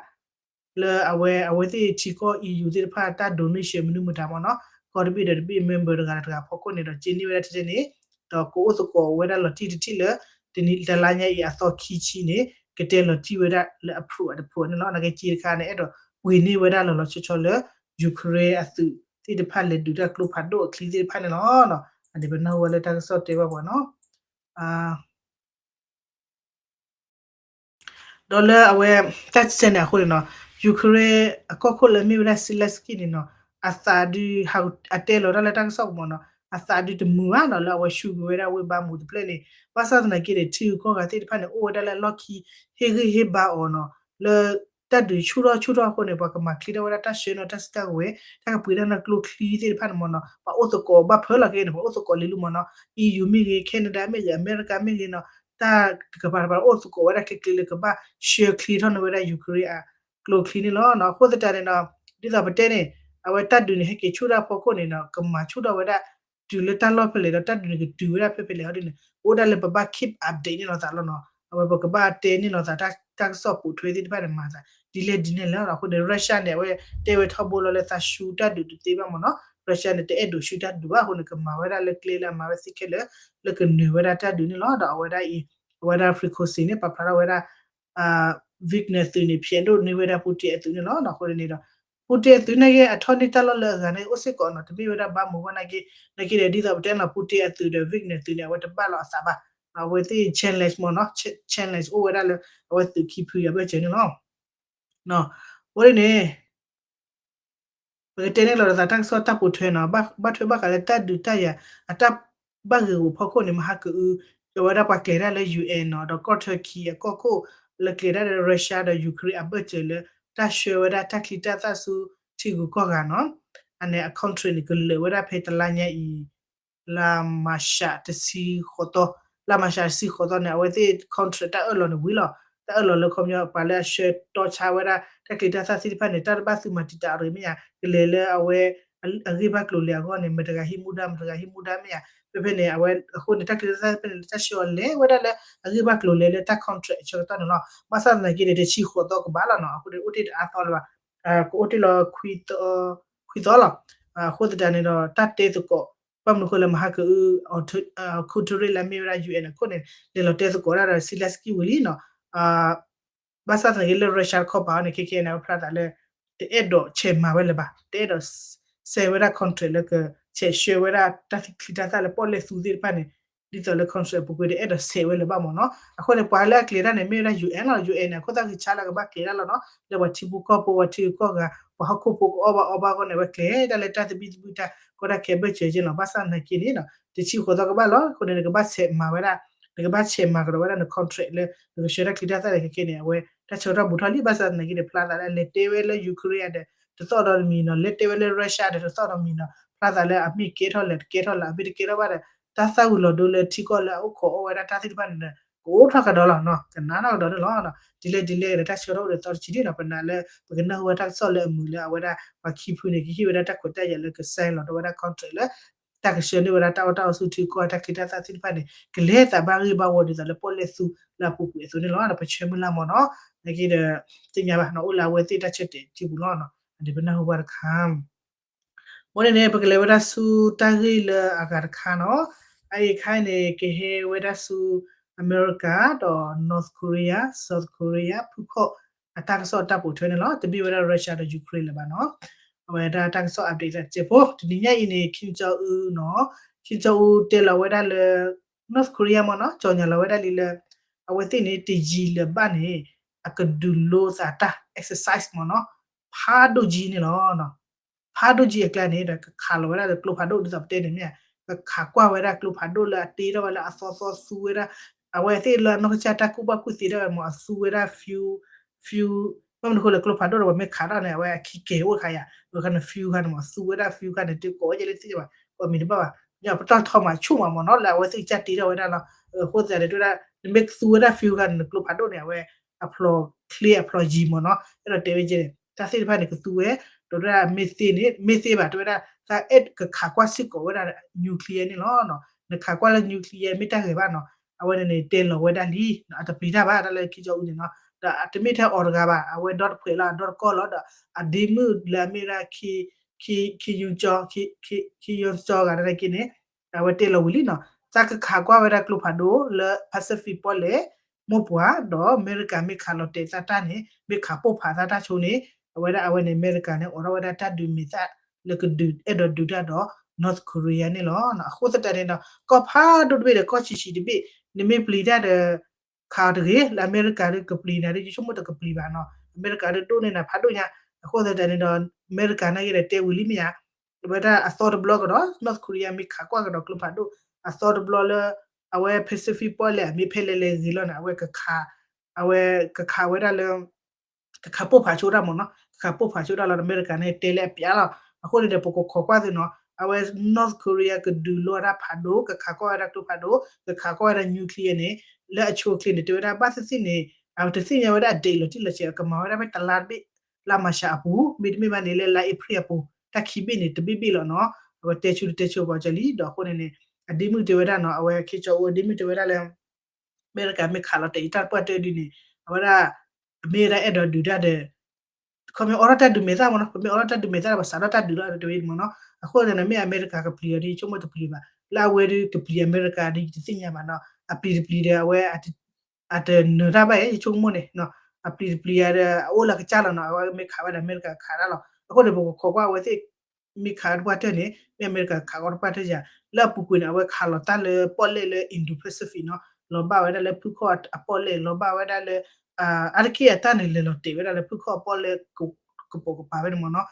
လၢအဝဲ အဝဲသ့ၣ်ထံကီၢ် E U သ့ၣ်တဖၣ်တၢ် donation မနုၤမတၤမ့ၢ်နီၤ ကီၢ်တဘ့ၣ်ဒီးတဘ့ၣ် member တဂၤဒီးတဂၤဖီခိၣ်န့ၣ်ဒီး စ့န့ၢ်ဝဲဒၣ်ထဲန့ၣ် ဒီးကအိၣ်သကိးဝဲဒၣ်လီၤတံၢ်တထံၣ်လၢ တနံၤတလါညါအံၤအသီခံဆံန့ၣ် ကတဲလီၤတံၢ်ဝဲဒၣ်လၢအဖုၣ်အတဖုၣ်န့ၣ်လီၤ. နာ်က့စ့တခါန့ၣ် အဲၣ်ဒိးပှ့ၤန့ၢ်ဝဲဒၣ်လီၤလီၤဆီဆီလၢ Ukraine အသုးသ့ၣ်တဖၣ်လဲၤဒုးတၢ်ကျိဖးဒိၣ်အချံသ့ၣ်တဖၣ်န့ၣ်လီၤ. အန့ၣ်ပနၢ်ဟူဝဲလၢတၢ်ကစီၣ်တဲဘၣ်ပှၤနီၤ ဒီးလၢအဝဲ တၢ်စဲန့ၣ်အဃိန့ၣ်နီၤ Ukraine အကီၢ်ခိၣ်လၢမ့ၢ်ဝဲဒၣ် Zelenskyy န့ၣ်နီၤ အသးဒုး အတဲလီၤတၢ်လၢတၢ်ကစီၣ်ပူၤမ့ၢ်နီၤ အသးဒုးတမုာ်ဘၣ်နီၤ လၢအဝဲဆူဂ့ၤဝဲဒၣ်ဝ့ၢ်ဘါမူးတဖျၢၣ်န့ၣ် ဘၣ်ဆၣ်သနာ်က့န့ၣ် ထံဂုၤကီၢ်ဂၤသ့ၣ်တဖၣ်န့ၣ် အိၣ်ဝဲဒၣ်လၢအလီၢ်ခံ ဟ့ၣ်ဂံၢ်ဟ့ၣ်ဘါအီၤနီၤ လၢတၢ်ဒုးဆူၣ်ထီၣ်ဆူၣ်ထီၣ်အဃိန့ၣ် ပှၤကမၤချ့ထီၣ်ဝဲဒၣ်တၢ်ဆှၢနီၤ တၢ်စုတၢ်ကဝဲၤ တၢ်ကပှ့ၤတၢ်နီၢ်ကျိချံသ့ၣ်တဖၣ်န့ၣ်မ့ၢ်နီၤ ပှၤအိၣ်သကိးဘၣ်ဖၢလီၤက့န့ၣ် ပှၤအိၣ်သကိးလံလူမ့ၢ်နီၤ E U မ့ၢ်ဂ့ၤ Canada မ့ၢ်ဂ့ၤ အမဲရကၤမ့ၢ်ဂ့ၤနီၤ တၢ်တကပၤတကပၤအိၣ်သကိးဝဲဒၣ်ချ့ချ့လၢကဘၣ် ဆှၢချ့ထီၣ်န့ၢ်ဝဲဒၣ် Ukraine အကျိချံန့ၣ်လီၤ. အဃိသတးန့ၣ်ဒီး ဒ်သိးပတဲန့ၣ် အဝဲတၢ်ဒုးန့ၣ် ဟဲက့ၤဆူၣ်တၢ်ဖီခိၣ်န့ၣ်ဒီး ကမၤဆူၣ်ထီၣ်ဝဲဒၣ် တုၤလၢတၢ်လီၢ်ဖဲလဲၣ်ဒီး တၢ်ဒုးန့ၣ်ကတုၤဝဲဒၣ်ဖဲဖဲလဲၣ်ဟီဒ်န့ၣ် အိၣ်ဒၣ်လၢပဘၣ် keep update န့ၢ်လိာ်သးလီၤနီၤ အဝဲပကဘၣ်တဲန့ၢ်လိာ်သး တၢ်ကစီၣ်ပိာ်ထွဲသ့ၣ်တဖၣ်န့ၣ် မၤသး ဒ်လဲၣ်ဒ်န့ၣ်လီၤ. အဃိန့ၣ် Russia န့ၣ် အဝဲတဲဝဲထီဘိလီၤလၢသးဆူတၢ်ဒုးတသ့ဘၣ်မ့ၢ်နီၤ Russia န့ၣ် တအဲၣ်ဒိးဆူတၢ်ဒုးဘၣ်အဃိန့ၣ် ကမၤဝဲဒၣ်လၢကျဲလၢအမၤဝဲသ့ခဲလၢာ် လၢကနၢၤဝဲဒၣ်တၢ်ဒုးန့ၣ်လီၤ. ဒီးအဝဲဒၣ်အံၤ အဝဲဒၣ် Prigozhin န့ၣ် ပာ်ဖျါထီၣ်ဝဲဒၣ် Wagner သုးန့ၣ် ဖျဲးဒိၣ်န့ၢ်ဝဲဒၣ် Putin အသုးန့ၣ်လီၤ. အဃိန့ၣ်ဒီး Putin အသုးနာ်က့ အထီၣ်န့ၢ်တၢ်လီၢ်လၢအဂၤန့ၣ် အိၣ်စ့ၢ်ကီးနီၤ တမ့ၢ်ဝဲဒၣ်ဘၣ်မူဘၣ်နာ်က့ နာ်က့ဒီး ဒ်သိးပတဲနီၤ Putin အသုးဒီး Wagner သုးန့ၣ် အဝဲတဘၣ်လီၤအသးဘၣ်. အဝဲသ့ၣ် challenge မ့ၢ်နီၤ challenge အိၣ်ဝဲဒၣ်လၢ အဝဲသုးခံဖုအဘၢၣ်စၢၤန့ၣ်လီၤ. အဃိန့ၣ် ပကတဲန့ၢ်လီၤသးတၢ်ကစီၣ်တၢ်ပိာ်ထွဲနီၤ ဘၣ်ထွဲဘၣ်ဃးလၢတၢ်ဒုးတၢ်ယၤ အတၢ်ဘၣ်ဂ့ၢ်ဂီၤဖီခိၣ်န့ၣ် မဟါကအု အဝဲဒၣ်ပှၤကျဲၤတၢ်လၢ U N နီၤ ဒီးကီၢ် Turkey အကီၢ်ခိၣ် လၢကျဲၤတၢ်လၢ Russia ဒီး Ukraine အဘၢၣ်စၢၤလၢ တၢ်ဆှၢဝဲဒၣ်တၢ်ချံတၢ်သၣ်ဆူထံဂုၤကီၢ်ဂၤနီၤ အန့ၣ်အ contract န့ၣ် ကလၢာ်ဝဲဒၣ်ဖဲတလါညါအံၤ လါမၤရှးတဆံဃိးသီ, လါမၤရှးတဆံဃိးသီန့ၣ် အဝဲသ့ၣ် contract တၢ်အၢၣ်လီၤန့ၣ်ဝံၤလီၤ. တၢ်အၢၣ်လီၤလၢခီပညီ ပှၤလၢအဆှၢတီဆါဝဲဒၣ် တၢ်ချံတၢ်သၣ်သ့ၣ်တဖၣ်န့ၣ် တၢ်တဘၣ်သုးမၤတံာ်တာ်အီၤတဂ့ၤမ့ၢ်ဧါ, ကလဲၤလၢအဝဲ အဂ့ၢ်ဘၣ်ကျိၤလဲၤအဂီၢ်န့ၣ် မတၤတဂၤဟံးမူဒါ မတၤတဂၤဟံးမူဒါမ့ၢ်ဧါ, ဖဲဖဲန့ၣ် အဝဲအဃိန့ၣ် တၢ်ချံတၢ်သၣ်ဖဲန့ၣ် တၢ်ဆှၢအီၤလဲၤဝဲဒၣ်လၢ အဂ့ၢ်ဘၣ်ကျိၤလဲၤလၢတၢ် contract အဆၢကတီၢ်န့ၣ်လီၤ. ဘၣ်ဆၣ်သနာ်က့န့ၣ် တဆံဃိးသီကဘၣ်လီၤနီၤ, အဃိန့ၣ် အိၣ်တ့ၢ်တအါသီလၢၤဘၣ်, ကအိၣ်တ့ၢ်လီၤ ခွံသီလီၤ. အဃိသတးန့ၣ်ဒီး တၢ်တဲသကိး ဘၣ်မနုၤဃိလၢမဟါကအု Guterres လၢအမ့ၢ်ဝဲဒၣ် U N အခိၣ်န့ၣ် လဲၤလီၤတဲသကိးဒၣ်ဒီး Zelenskyy ဝံၤလံနီၤ. ဘၣ်ဆၣ်သနာ်က့လၢ Russia တခီပၤအံၤန့ၣ် ခဲခဲန့ၣ် အဝဲဖျါသးလၢ တအဲၣ်ဒိးဆဲးမၤဝဲလၢၤဘၣ်, တအဲၣ်ဒိး sign ဝဲဒၣ် contract လၢကဆဲးဆှၢဝဲဒၣ်တၢ်ချံတၢ်သၣ်လၢပီၣ်လဲၣ်သူသ့ၣ်တဖၣ်န့ၣ် ဒ်သိးလၢ contract အပူၤကွံာ် တအဲၣ်ဒိးဆဲးဝဲလၢၤဘၣ်မ့ၢ်နီၤ. အဃိန့ၣ် ပှၤလၢအကျဲၤတၢ်န့ၣ် မ့ၢ်ဝဲဒၣ် U N လီၤ. U N န့ၣ် အခိၣ်သၣ်ဃံဆါလၢကဘၣ်ကျဲၤတၢ်လီၤနီၤ, လၢပှၤထံဖိကီၢ်ဖိ ပှၤထံဂုၤကီၢ်ဂၤ ပှၤဟီၣ်ခိၣ်ဖိကအီၣ်ဘၣ်အီဘၣ်အဂီၢ်န့ၣ် အဝဲကျဲၤတၢ်လၢတၢ်သဘံၣ်သဘုၣ်တၢ်ကီတၢ်ခဲဘၢၣ်စၢၤက့လီၤ. ဘၣ်ဆၣ်သနာ်က့န့ၣ် တဆံဃိးသီကဘၣ်လီၤ. အဃိန့ၣ် နကဘၣ်ဆဲးမၤဝဲဒၣ်, နကဘၣ်ဆဲးမၤကဒီးဝဲဒၣ်န contract လၢ နကဆှၢတၢ်ချံတၢ်သၣ်န့ၣ် ခဲခဲန့ၣ် အဝဲတၢ်ဆၢကတီၢ်ဘူးထီၣ်လံ. ဘၣ်ဆၣ်သနာ်က့န့ၣ် ဖျါသးလၢလဲၤတဲဝဲလၢ Ukraine ဒီး တသီၣ်ဒီးတမံၤနီၤ, လဲၤတဲဝဲလၢ Russia ဒီး တသီၣ်ဒီးတမံၤနီၤ, ဖျါသးလၢအမ့ၢ်ကဲထီၣ်လဲၣ် တကဲထီၣ်လဲၣ်, အမ့ၢ်တကဲထီၣ်ဘၣ်ဒီး တၢ်သၣ်ဝံၤလီၤဒိလၢထံကီၢ်လၢအအိၣ်ခိးအီၣ်ဝဲဒၣ်တၢ်သ့ၣ်တဖၣ်န့ၣ် ကအိၣ်ထီၣ်ကဒီးလီၤနီၤ, ကနၣ်ထီၣ်ကဒီးန့ၣ်လီၤ. ဒ်လဲၣ်ဒ်လဲၣ်ဒီးတၢ်ဆၢကတီၢ်အိၣ်ဒီးသီတဆံဒံးနီၤ, ပနာ်လၢ ပကနၢ်ဟူဝဲတၢ်ကစီၣ်လၢအမုာ်လၢအဝဲဒၣ် ပှၤခံဖုန့ၣ် ကဟ့ၣ်ဝဲဒၣ်တၢ်ခွဲးတၢ်ယာ်လၢက sign လီၤဒိဝဲဒၣ် contract လၢ တၢ်ကဆှၢန့ၢ်ဝဲဒၣ်တၢ်အီၣ်တၢ်အီဆူထံကီၢ်တၢ်ချံတၢ်သၣ်သ့ၣ်တဖၣ်န့ၣ် ကလဲၤသးဘၣ်ဂ့ၢ်ဘၣ်ဝီဒ်သိးလၢပီၣ်လဲၣ်သူလၢအပူၤကွံာ်အသိးန့ၣ်လီၤ. ဒီးပဆၢမုၢ်လၢ်မ့ၢ်နီၤ, နာ်က့ဒီး သ့ၣ်ညါဘၣ်နီၤ အိၣ်လၢအဝဲသ့ၣ်တၢ်ဆၢတဲာ်စုပူၤလီၤ. အဒိပနၢ်ဟူဘၣ်တခါ မ့ၢ်န့ၣ်န့ၣ် ပကလဲၤဝဲဒၣ်ဆူတၢ်ဂ့ၢ်လၢအဂၤတခါနီၤ, အအံၤအခါအံၤန့ၣ် ကဟဲဝဲဒၣ်ဆူ အမဲရကၤ ဒီး North Korea South Korea ဖုၣ်ခီၣ် အတၢ်ကစီၣ်တၢ်ပိာ်ထွဲန့ၣ်လီၤ. တမ့ၢ်ဝဲဒၣ် Russia ဒီး Ukraine လၢၤဘၣ်နီၤ, အဝဲဒၣ်တၢ်ကစီၣ် update တစဲးဖိ တနံၤညါအံၤန့ၣ် Kim Jong Un နီၤ, Kim Jong Un တဲလီၤဝဲဒၣ်လၢ North Korea မ့ၢ်နီၤ, ကၠီညါလီၤဝဲဒၣ်လံလၢ အဝဲသ့ၣ်န့ၣ် တယံာ်လၢၤဘၣ်န့ၣ် အကဒုးလိသးတၢ် exercise မ့ၢ်နီၤ, ဖးဒိၣ်ကံန့ၣ်လီၤ. ဖးဒိၣ်ကံအကျါန့ၣ်ဒီး ကခးလီၤဝဲဒၣ်လၢကျိဖးဒိၣ် ဒ်သိးပတဲန့ၣ်မ့ၢ်ဧါ, ကခးကွၢ်ဝဲဒၣ်ကျိဖးဒိၣ်လၢအတ့ထီၣ်ဝဲလၢအသီသီသူဝဲဒၣ်, အဝဲသ့ၣ်လၢအနီၢ်ကစၢ်တၢ်ကူၣ်ဘၣ်ကူၣ်သ့ဒၣ်ဝဲမ့ၢ် အသူဝဲဒၣ် fuel, fuel, ဘၣ်မနုၤအဃိလဲၣ် ကျိဖးဒိၣ်ဒီးပှၤမ့ၢ်ခးထီၣ်န့ၣ် အဝဲအခံကဲၤအိၣ်တခါယၤ, အဝဲခါန့ၣ် fuel ခါန့ၣ်မ့ၢ် သူဝဲဒၣ် fuel ခါန့ၣ် တကိးဝဲကဲလၢသ့ၣ်ဘၣ်, ကိးမံၤတဘၣ်ဘၣ်, ပတီၢ်ထီမၤဆူၣ်မးမ့ၢ်နီၤ လၢအဝဲသ့ၣ်ကစၢ်တ့ထီၣ်ဝဲဒၣ်လီၤ. အဃိသတးန့ၣ် တဲဝဲဒၣ် နမ့ၢ်သူဝဲဒၣ် fuel ခါန့ၣ် နကျိဖးဒိၣ်န့ၣ် အဝဲ အဖျိးချ့အဖျိးယံၤမ့ၢ်နီၤ, အဲၣ်ဒိးတဲဝဲကဲန့ၣ် တၢ်သ့ၣ်တဖၣ်န့ၣ် ကသူဝဲ, ဒီးဝဲဒၣ်မ့ၢ်သ့န့ၣ် မ့ၢ်သ့ဘၣ် တဲဝဲဒၣ် သးအဲၣ်ကခးကွၢ်စ့ၢ်ကီးဝဲဒၣ် nuclear န့ၣ်လီၤ. နခးကွၢ်လၢ nuclear မ့ၢ်တၢ်ဂ့ၤဘၣ်နီၤ, အဝဲန့ၣ်န့ၣ် တဲလီၤဝဲဒၣ်လံ, အတပျံၤတၢ်ဘၣ် တၢ်လၢခံကၠီအူန့ၣ်နီၤ, ဒီးအတမ့ၢ်ထဲအီၤတဂၤဘၣ်, အဝဲဒီတဖှဲးလီၤ အဒီတကီၢ်လီၤ, ဒီးအဒ့မုၣ်လၢအမ့ၢ်ဝဲဒၣ် ခံယိကၠီဂၤဒၣ်က့န့ၣ် အဝဲတဲလီၤဝံၤလံနီၤ, သးကခးကွၢ်ဝဲဒၣ်ကျိဖးဒိၣ်လၢ Pacific ပီၣ်လဲၣ်မိၢ်ပှၢ်, ဒီးအမဲရကၤမ့ၢ်ခးလီၤတဲာ်သးတၢ်န့ၣ် မ့ၢ်ခးပိၢ်ဖးသးတၢ်ဆိန့ၣ်, အဝဲဒၣ်အဝဲန့ၣ် အမဲရကၤန့ၣ် အိးထီၣ်ဝဲဒၣ်တၢ်ဒုးမဲာ်သၣ်လၢကဒုးအဲၣ်ဒိးဒုးတၢ်ဒီး North Korea န့ၣ်လီၤ. အဃိသတးန့ၣ်ဒီး ကီၢ်ဖးဒိၣ်တဘ့ၣ်ဒီး ကီၢ်ဆံးဆံးတဘ့ၣ် နမ့ၢ်ပျံၤတၢ်ဒီး ခးအီၤတဂ့ၤ, လၢအမဲရကၤဒီးကပျံၤနၤဒီး ယဆိကမိၣ်တကပျံၤဘၣ်နီၤ, အမဲရကၤဒီးဒိၣ်န့ၢ်နၤဖးဒိၣ်ညါ, အဃိသတးန့ၣ်ဒီး အမဲရကၤနာ်က့ဒီးတဲဝံၤလံမ့ၢ်ဧါ, အဝဲဒၣ်အသီတဘျီကဒီး North Korea မ့ၢ်ခးကွၢ်ကဒီးကျိဖးဒိၣ် အသီတဘျီလၢ အဝဲ Pacific ပီၣ်လဲၣ်အမ့ၢ်ဖဲလဲၣ်လဲၣ်ဂ့ၤလီၤန့ၣ် အဝဲ အဝဲကခးဝဲဒၣ်လၢ ကခးပိၢ်ဖးဆိဒၣ်မ့ၢ်နီၤ, ကခးပိၢ်ဖးဆိဒၣ်လီၤ အမဲရကၤန့ၣ်တဲလၢအပျးလီၤ. အဃိန့ၣ်ဒီး ပကခိးကွၢ်သုနီၤ, အဝဲ North Korea ကဒုးလိတၢ်ဖးဒိၣ် ကခးကွၢ်ဝဲဒၣ်ကျိဖးဒိၣ် ကခးကွၢ်ဝဲဒၣ် nuclear န့ၣ် လၢအဆိအချ့န့ၣ် တဲဝဲဒၣ်ဘၣ်သ့ၣ်သ့ၣ်န့ၣ် အတသ့ၣ်ညါဝဲဒၣ်အဒ့ၣ်လီၤတံၢ်လီၤဆဲး ကမၤဝဲဒၣ်ဖဲတလါတဘ့ၣ် လါမၤရှးအပူၤ မ့တမ့ၢ်ဘၣ်န့ၣ် လၢလါအ့ဖြ့ၣ်အပူၤ တၢ်ခံဘ့ၣ်န့ၣ် တဘ့ၣ်ဘ့ၣ်လီၤနီၤ, အဝဲတဲဆူတတဲဆူပှၤကၢလံ ဒီးအဃိန့ၣ်န့ၣ် အဒ့မုၣ်တဲဝဲဒၣ်နီၤ, အဝဲ Kim Jong Un အဒ့မုၣ်တဲဝဲဒၣ်လၢ အမဲရကၤမ့ၢ်ခးလီၤတဲာ်အံၤတၢ်တပှၢ်တၢၢ်ဒ်န့ၣ် အဝဲဒၣ် အမ့ၢ်ဝဲဒၣ်အဲၣ်ဒိးဒုးတၢ်ဒီး ခီမ့ၢ်အိးထီၣ်တၢ်ဒုးမဲာ်သၣ်မ့ၢ်နီၤ, ပမ့ၢ်အိးထီၣ်တၢ်ဒုးမဲာ်သၣ်ဒီး ပစးထီၣ်တၢ်ဒုးလီၤတဝဲမ့ၢ်နီၤ, အဃိသတးန့ၣ် မ့ၢ်အမဲရကၤကပျံၤအီၤဒီး ယဆိကမိၣ်တပျံၤဘၣ်, လၢအဝဲဒီးကပျံၤအမဲရကၤဒီး ယတသ့ၣ်ညါဘၣ်နီၤ, အပျံၤတပျံၤဒီး အဝဲ အတနၢၤတၢ်ဘၣ်အံၤ ယဆိကမိၣ်န့ၣ် အပျံၤတပျံၤယၤဒီး အအိၣ်လၢကစၢ်လီၤနီၤ, အဝဲမ့ၢ်ခးဝဲဒီး အမဲရကၤခးတၢ်လီၤ. အဃိန့ၣ် ပကခိးကွၢ်အဝဲသ့ၣ် မ့ၢ်ခးတပှၢ်တၢၢ်န့ၣ် မ့ၢ်အမဲရကၤခးကီတပှၢ်တၢၢ်ယၤ, လၢအပူၤကွံာ်န့ၣ် အဝဲခးလီၤတၢ်လၢပီၣ်လဲၣ်လၢ Indo-Pacific နီၤ, လီၤဘၣ်ဝဲဒၣ်လၢဖုခီၣ်အပီၣ်လဲၣ် လီၤဘၣ်ဝဲဒၣ်လၢ အါတက့ၢ်အတၢ်န့ၣ် လဲၤလီၤတဲာ်ဝဲဒၣ်လၢဖုခီၣ်အပီၣ်လဲၣ် ကပိာ်ကပၤဝဲန့ၣ်မ့ၢ်နီၤ,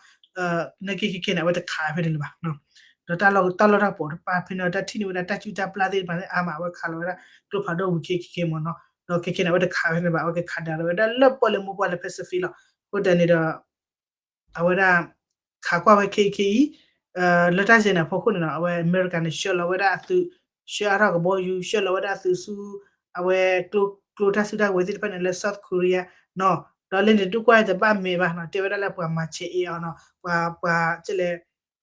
နာ်က့ခဲခဲန့ၣ် အဝဲတခးဖဲန့ၣ်လၢၤဘၣ် ဒီးတၢ်လီၢ်တၢ်လီၢ်တၢ်ပီးတပၤဖဲန့ၣ် တၢ်ထံၣ်န့ၢ်ဝဲဒၣ်တၢ်စုတၢ်ပျၢ်သ့ၣ်တဖၣ်န့ၣ် အါမး အဝဲခးလီၤဝဲဒၣ် ကျိဖးဒိၣ်ဝံၤခဲခဲခဲမ့ၢ်နီၤ, ဒီးခဲခဲန့ၣ် အဝဲတခးဖဲန့ၣ်ဘၣ် အဝဲကခးဒၣ်လီၤဝဲဒၣ်လၢပီၣ်လဲၣ်မိၢ်ပှၢ်လၢ Pacific လီၤ. အဃိတၢ်န့ၣ်ဒီး အဝဲဒၣ် ခးကွၢ်ဝဲခဲအံၤခဲအံၤ လၢတၢ်စဲန့ၣ်အဖီခိၣ်န့ၣ်နီၤ အဝဲအမဲရကၤန့ၣ် ဆှၢလီၤဝဲဒၣ်အသုး ဆှၢအါထီၣ်ကဘီယူၤ ဆှၢလီၤဝဲဒၣ်အသုးဆူ အဝဲ ကျိတၢ်စုတၢ်ဝဲၤသ့ၣ်တဖၣ်န့ၣ် လၢ South Korea နီၤ, ဒီးလၢန့ၣ်ဒုးကွၢ်တဘၣ်မဲာ်ဘၣ်နီၤ တဲဝဲဒၣ်လၢပှၤမၤဆဲးအ့အီၤနီၤ ပှၤ ပှၤ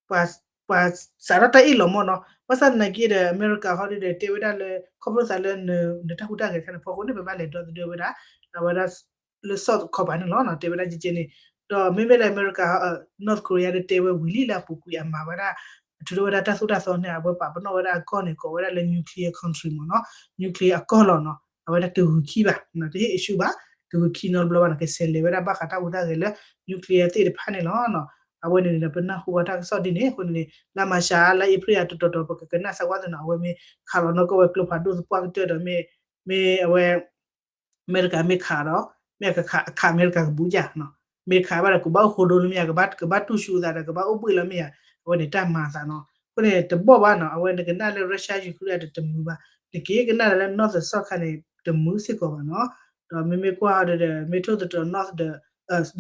ပှၤ ပှၤစးထီၣ်တၢ်အ့ၣ်လိာ်မ့ၢ်နီၤ, ဘၣ်ဆၣ်သနာ်က့ဒီး အမဲရကၤဟီဒုဒီး တဲဝဲဒၣ်လၢ ခီဖျိသးလၢ နတၢ်ဟူးတၢ်ဂဲၤတခါန့ၣ် ဖီခိၣ်န့ၣ် ပဘၣ်လဲၤဒီသဒၢဝဲဒၣ် အဝဲဒၣ် လၢ South ခီပၤန့ၣ်လီၤနီၤ တဲဝဲဒၣ်ကဲကဲန့ၣ်, ဒီးမ့မ့ၢ်လၢအမဲရကၤ North Korea ဒီးတဲဝဲဝံၤလံလၢအပူၤကွံာ်အမၤဝဲဒၣ် ထုးထီၣ်ဝဲဒၣ်တၢ်သိၣ်တၢ်သီန့ၣ် အဝဲပာ်ပနီၣ်ဝဲဒၣ်အကီၢ်န့ၣ် ကိးဝဲဒၣ်လၢ nuclear country မ့ၢ်နီၤ, nuclear အကီၢ်လီၤနီၤ, အဝဲဒၣ်တဂုာ်ခံဘၣ် တဟ့ၣ် issue ဘၣ်, တဂုာ်ခံနီတဘျီဘၣ်နီၤ ကဆဲးလဲၤဝဲဒၣ်ဘၣ်ဃးတၢ်ဟူးတၢ်ဂဲၤလၢ nuclear သ့ၣ်တဖၣ်န့ၣ်လီၤနီၤ, အဝဲန့ၣ်ဒီး ပနၢ်ဟူဘၣ်တၢ်ကစီၣ်ဒ်န့ၣ် အဃိန့ၣ် လါမၤရှး လါအ့ဖြ့ၣ်အတတီၤတီၤ ပကကနၣ်စၢၤဝဲသ့ၣ်နီၤ အဝဲမ့ၢ်ခးလီၤနီၢ်ကီၢ်ဝဲကျိဖးဒိၣ်သပှၢ်ကတၢၢ်ဒီး မ့ၢ် မ့ၢ်အဝဲ အမဲရကၤမ့ၢ်ခးဒီး မ့ၢ်အခးအမဲရကၤကဘူးကၢ်နီၤ, မ့ၢ်ခးဘၣ်ဒီး ကဘၣ်အိၣ်ဃိဒိလၢမ့ၢ်ဧါ, ကဘၣ် ကဘၣ်တူၢ်ဆူၣ်သးဒီး ကဘၣ်အိၣ်ဘှ့ၣ်လီၤမ့ၢ်ဧါ, အဝဲန့ၣ်တၢ်မၤသးနီၤ, အဃိန့ၣ် တဘီၣ်ဘၣ်နီၤ, အဝဲနကနၣ်လၢ Russia Ukraine ဒီးတမုာ်ဘၣ်, နက့ၤကနၣ်လၢ North South ခါန့ၣ် တမုာ်စ့ၢ်ကီးဘၣ်နီၤ, ဒီးမ့မ့ၢ်ကွၢ်ဒီး မ့ၢ်ထိၣ်သတြီၤ North ဒီး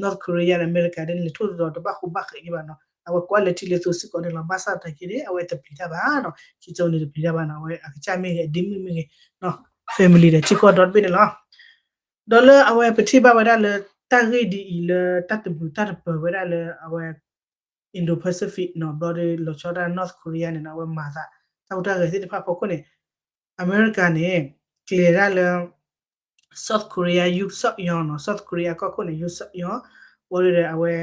North Korea ဒီးအမဲရကၤဒ်န့ၣ် ထိၣ်သတြီၤတဘၣ်ဃူဘၣ်ဃဲးက့ၤဘၣ်နီၤ, အဝဲကွၢ်လၢထံလၢသိစ့ၢ်ကီးန့ၣ်လီၤ, ဘၣ်ဆၣ်သနာ်က့န့ၣ် အဝဲတပျံၤတၢ်ဘၣ်နီၤ, ခံကၠီန့ၣ်တပျံၤတၢ်ဘၣ်နီၤ, အဝဲအကစၢ်မ့ၢ်ဂ့ၤ အဒ့မုၣ်မ့ၢ်ဂ့ၤ family ဒီးထံကီၢ်ဒီတဘ့ၣ်န့ၣ်လီၤ. ဒီးလၢအဝဲပထံၣ်ဘၣ်ဝဲဒၣ်လၢ တၢ်ဂ့ၢ်ဒ်အံၤလၢတၢ်တမုာ်တၢ်တပၢၤဝဲဒၣ်လၢအဝဲ Indo-Pacific နီၤ, ဘျီဒီးလီၤဆီဒၣ် North Korea န့ၣ်နီၤ, အဝဲမၤသး တၢ်ဟူးတၢ်ဂဲၤသ့ၣ်တဖၣ်ဖီခိၣ်န့ၣ် အမဲရကၤန့ၣ် ကျဲၤဒၣ်လၢ South Korea ယူးစီၣ်ယီၤနီၤ, South Korea အကီၢ်ခိၣ်န့ၣ် ယူးစီၣ်ယီၤ, ဘျီဒီးအဝဲ